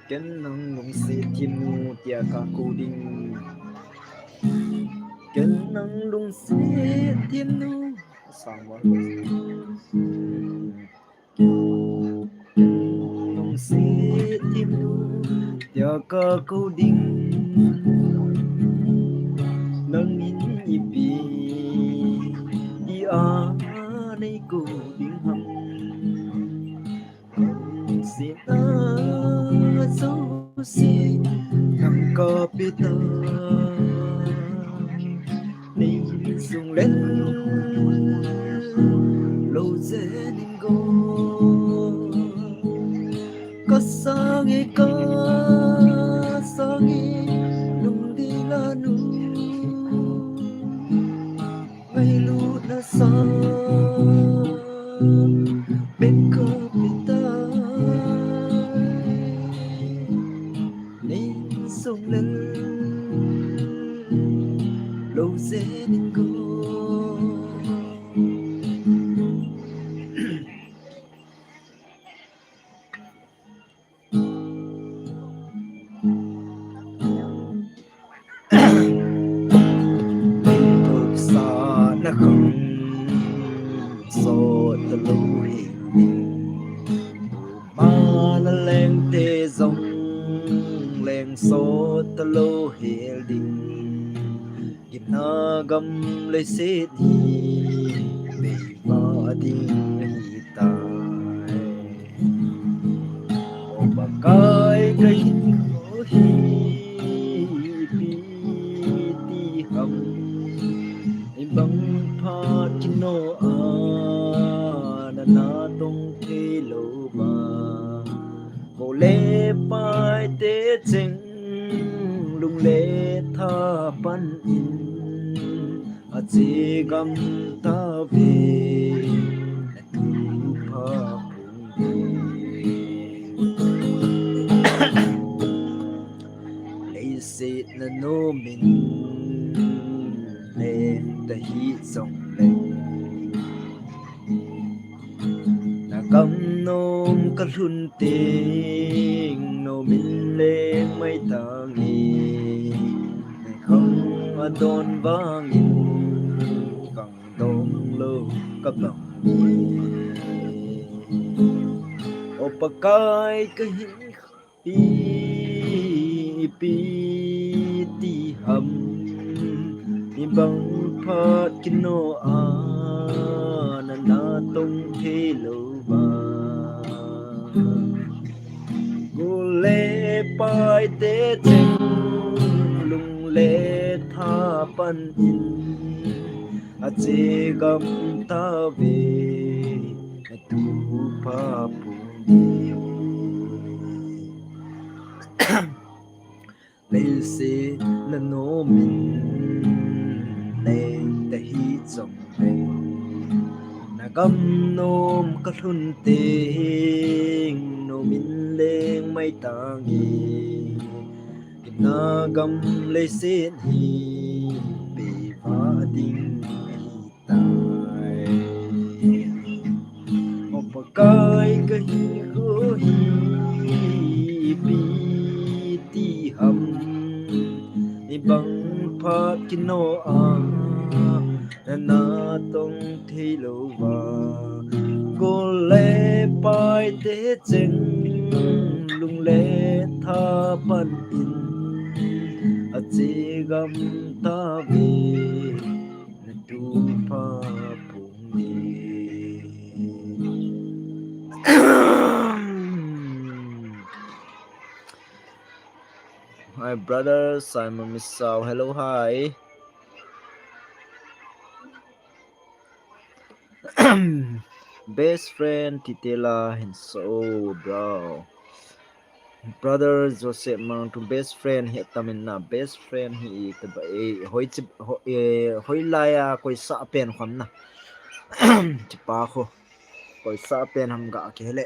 Ken nang lungset themnu tia ka kou ding. Ken nang lungset themnu. Sang wa. Lungset themnu tia ka kou ding. Nangin ipi dia nei kou ding ham. Lungsetna jouse nang ka pe tai. Nei sung len lou jeng in go. Ka sang e, ka sang e, lungdei la nu. Ngailutna sang pen ka pe tai. Nei sung len lou jeng in go. Sa na khang sot ta lou hi ding. Mana leng te jong leng sot ta lou hi ding. Gimna gam leiset hi beiva ding ahi tai. O Pakai, ka hinkho hi ipi ti ham. Ibang phat kino a na natong thei lou va. Kou le pai te cheng lung le tha pan in a che gam ta ve, na tu pha pung ve. Leiset na nom in leng ta hi jong leng, na gam nom ka lhun teng, nomin leng mai tange. Khang a don vangin, kang dong lo ka bang. O Pakai, ka hin pi, pi ti ham, ni bang phat kino a, na na tong thei lo va. Gol le pai te cheng, lung le tha pan in, a che gam ta ve, na tu pa pu ni. Leise na nomin leng ta hi jong leng, na gam nom ka lhun teng, nomin leng mai tange. Kina gam leiset hi pe va ding ahi tai. O Pakai, ka hi ho hi pi ti ham, ni bang phat kino a, na na tong thei lo va. Gol le pai te cheng, lung le tha pan in, a che gam ta ve, na tu pa pung ni. Hi, brother Simon Misao. Hello, hi. Best friend, Titela, and so, bro. Brother Joseph Mang, to best friend hi tamin na, best friend hi ta ba, eh, hoi chi, ho-, eh, hoi laya koi sa pen kham na. Chi pa kho. Koi sa pen ham ga ke le.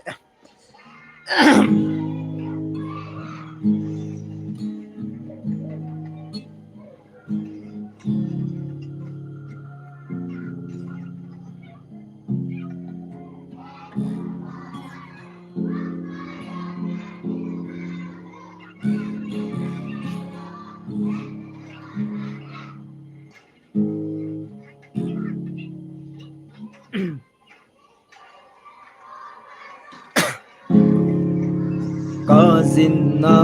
Ka jinna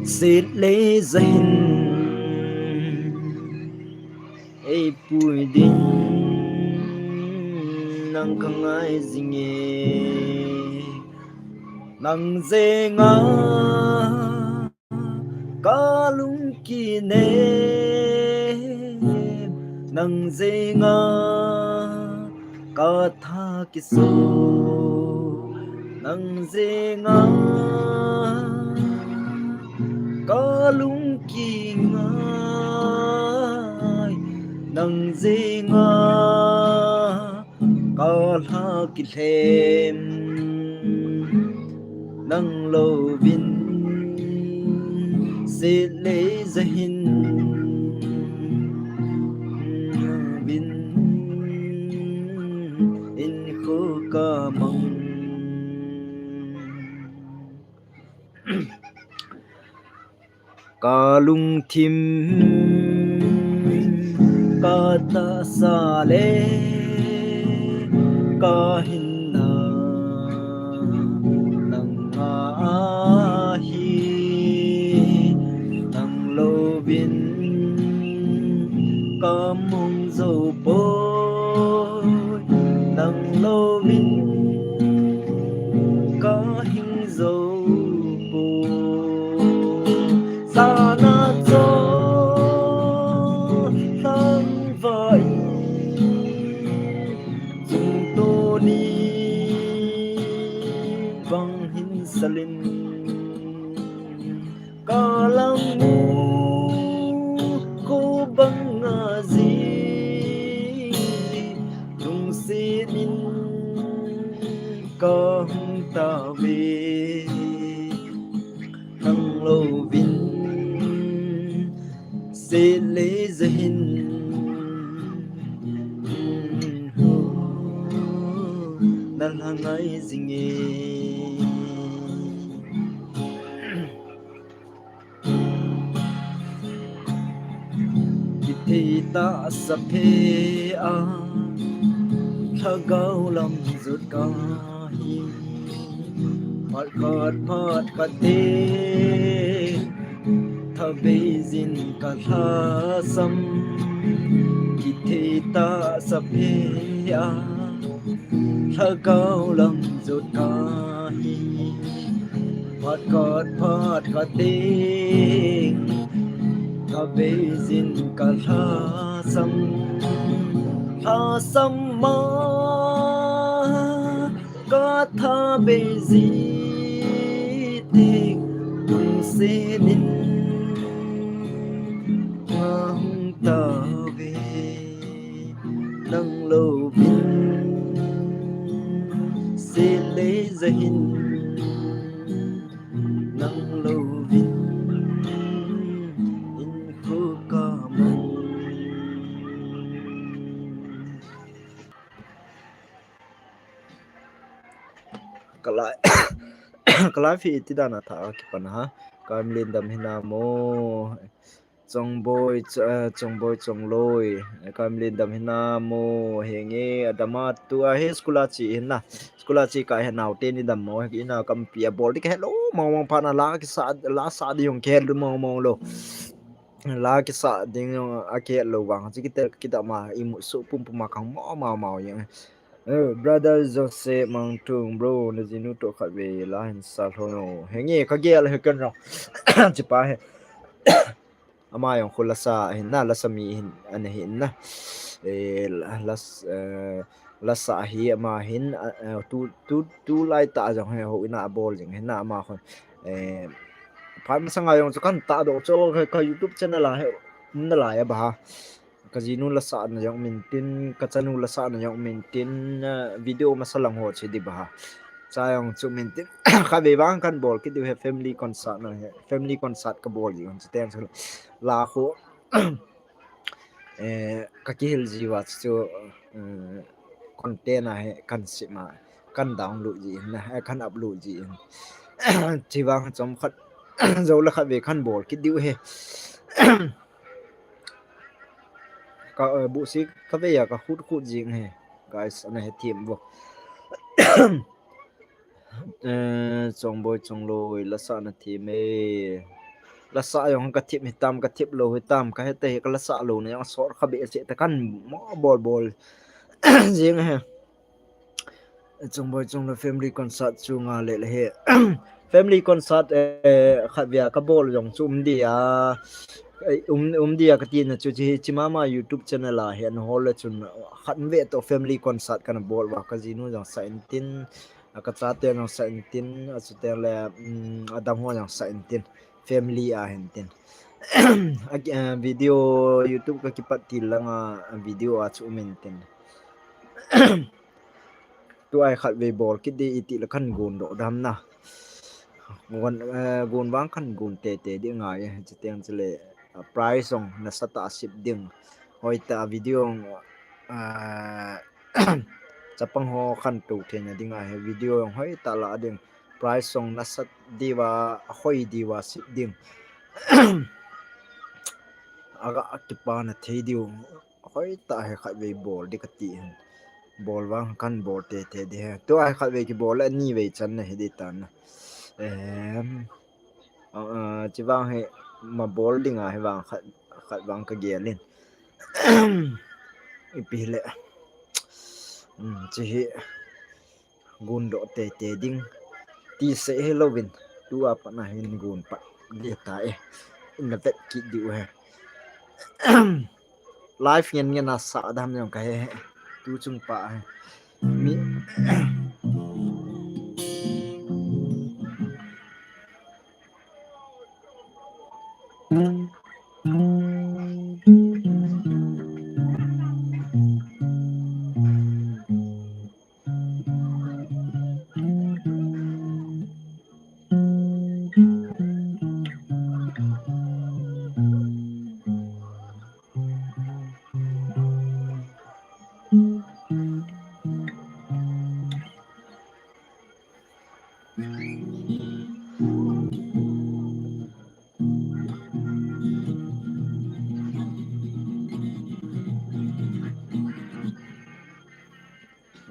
sit le jahin ei pui ding nang ka ngai jinge, nang jenga ka lungkinem, nang jenga ka tha kiso, nang jenga ka lungkingai, nang jenga ka lha kilhem, nang louvin sit le jahin, vin in kho ka mang. Ka lungthim ka tahsa le ka hinna nang ahi, nang louvin ka mong jou poi, nang louvin ka hing jou poi. Sana chon thangvah in, chungtoni bang hin salin, ka lang mu kho banga ji, lungset in ka hung tauve, nang louvin sit le nalha ngai jinge. Kithei tahsa phe a lhagao lam jot kahi. Phat khat phat khat teng thabeijin kalhasam. Kithei tahsa phe a lhagao lam jot kahi. Phat khat phat khat teng thabeijin kalhasam. Lhasam ma kathabeiji teng lungset in ahung tauve. Nang louvin se lei jahin, nang louvin in kho kamang. Kalai, kalai phi ti dan a tha kipan ha. Kamlin dam hina mo. Chongboi, ch-, eh, Chongboi, Chongloi. Kamlin dam hina mo. Henge, adama tu a he school a chi hina. School a chi ka he nau te ni dam mo. Ina kampi a bol di ka he lo. Mong mong pa na la kisa, la sa di jong ke lo mong mong lo. La kisa ding jong a ke lo vang. Chi kite kita ma imu su pum pum ma kang mo ma ma jeng. Eh, brother Jose Mangtung, bro, na jinu to khat ve la hin sa lho no. Henge, ka gel he kan ro. Chi pa he. Ama jong khu lasa hin na, lasa mi hin, ana hin na. Eh, la-, las-, eh, lasa hi ama hin, eh, tu, tu, tu lai ta jong he ho ina bol jing hin na ama khu. Eh, phat masanga jong chu kan ta do chu ka, ka YouTube channel a he, um na lai a ba ha. Ka jinu lasa na jong min tin, ka chanu lasa na jong min tin, eh, video masa lang ho che di ba ha. Cha jong chu min tin, kha ve vang kan bol kit diu he family concert na he, family concert ka bol diu chu teng chu la khu, eh, ka kihil jiu a chu, eh, content a he kan sima, kan download ji na, eh, kan upload ji. Chi vang chom khat, jo la khat ve kan bol kit diu he. Ka, eh, bu si ka ve ya ka khut khut jing he. Guys, ana he thim bo. Eh, Chongboi, Chongloi, lasa na thim e. Lasa jong ka thim hitam, ka thim lo hitam, ka he te ka lasa lo na jong sor ka be se ta kan mo bol bol. Jing he. Chongboi, Chongloi family concert chu nga le le he. Family concert, eh, khat via ka bol jong chu um dia. Eh, um, um dia ka ti na chu chi, chi mama YouTube channel a he an hol le chun khat ve to family concert kan bol va ka jinu jong sa in tin. A ka chate jong sa in tin, a chuteng le, um, adang ho jong sa in tin. Family a hin tin. A ki-, eh, video YouTube ka kipat til langa video a chu um in tin. Tu ai khat ve bol kit di iti le kan gun do dam na. Gun, eh, gun vang kan gun te te di ngai, eh, chuteng chule, eh, prize jong nasa ta sip ding. Hoi ta video jong, eh, chapang ho kan tu thei na ding a he video jong hoi ta la ding. Prize jong nasa diva, hoi diva sip ding. Aga kipa na thei diu. Hoi ta he khat ve bol di ka ti hin. Bol vang kan bol te te di he. Tu ai khat ve ki bol ani ve chan na he di ta na. Em, a, a, chi vang he ma bol ding a he vang khat, khat vang ka gel in. Ipi le. Um, chi hi. Gun do te te ding. Ti se he lovin. Tu a pat na hin gun pat. Di ta e. In na vet kit diu he. Life ngen ngen a sa dam jong ka he he. Tu chung pa he. Mi.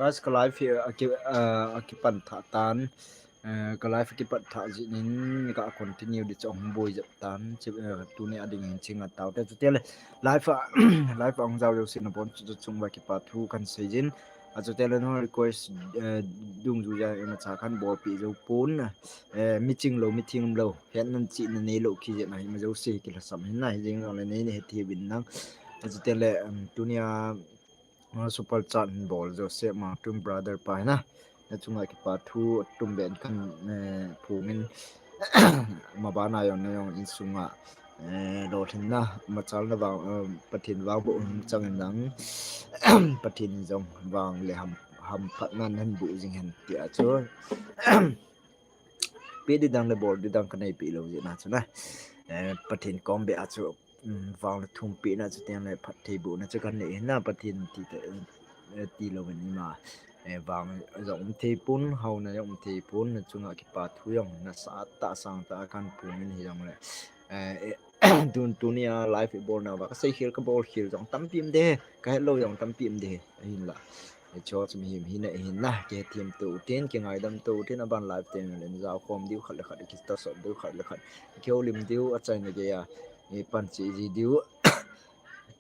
Guys, ka live hi, a ki, a, a kipan tha tan. Eh, ka live a kipan tha jinin ka continue di chu hung boi jep tan. Chi, eh, tuni a ding hin chinga tau te chu te le. Live a, live a hung jao jouse nabon chu chung va kipa thu kan sei jin. A chu te le no request, eh, dungjuiya ima cha kan bolpi jou pon. Eh, mi ching lou, mi thing lou. Hetna chihna neilou kiti jeh a ima jouse kilhasam hin na hi jing le nei nei hethem in lang. A chu te le, um, tuni a, uh, super chat hin bol jouse ma tum brother pa hi na. Na chunga kipa thu tum ben kan, eh, phongin ma bana jong na jong insunga, eh, lolhinna machalna vang, eh, Pathen vang boh um chang in lang Pathen jong vang le ham, hamphatna nahin boh jing hen tia chu. Pe di dang le bol di dang ka neipi lou jeh a chu na. Eh, Pathen kom beh a chu, um, vang le thum pehna chu teng le phattheibohna chu kan nei hin na Pathen ti te, eh, tilou in ima, eh, vang jong um thei pon, haona jong um thei pon, na chunga kipa thu jong nasatah a sangtah a kan phongin hi jong le. Eh, eh, tun, tuni a live i bolna uva ka seikhel ka bolkhel jong tampi um de, ka hetlou jong tampi um de, ahinla. Eh, chu chu mihem hina hin na, kihethem to utin, kingaidam to utin, aban live teng le jao khom diu khat le khat, kitahsot diu khat le khat, kihoulim diu, achaina geiya, eh, panchi ji diu.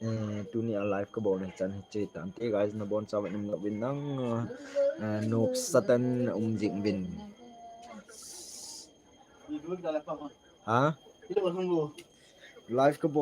Eh, tuni a live ka bolna chan hiche tan te guys, nabon chauvin umlou vin lang, eh, nop satan um jing vin. Ha? Live ka bol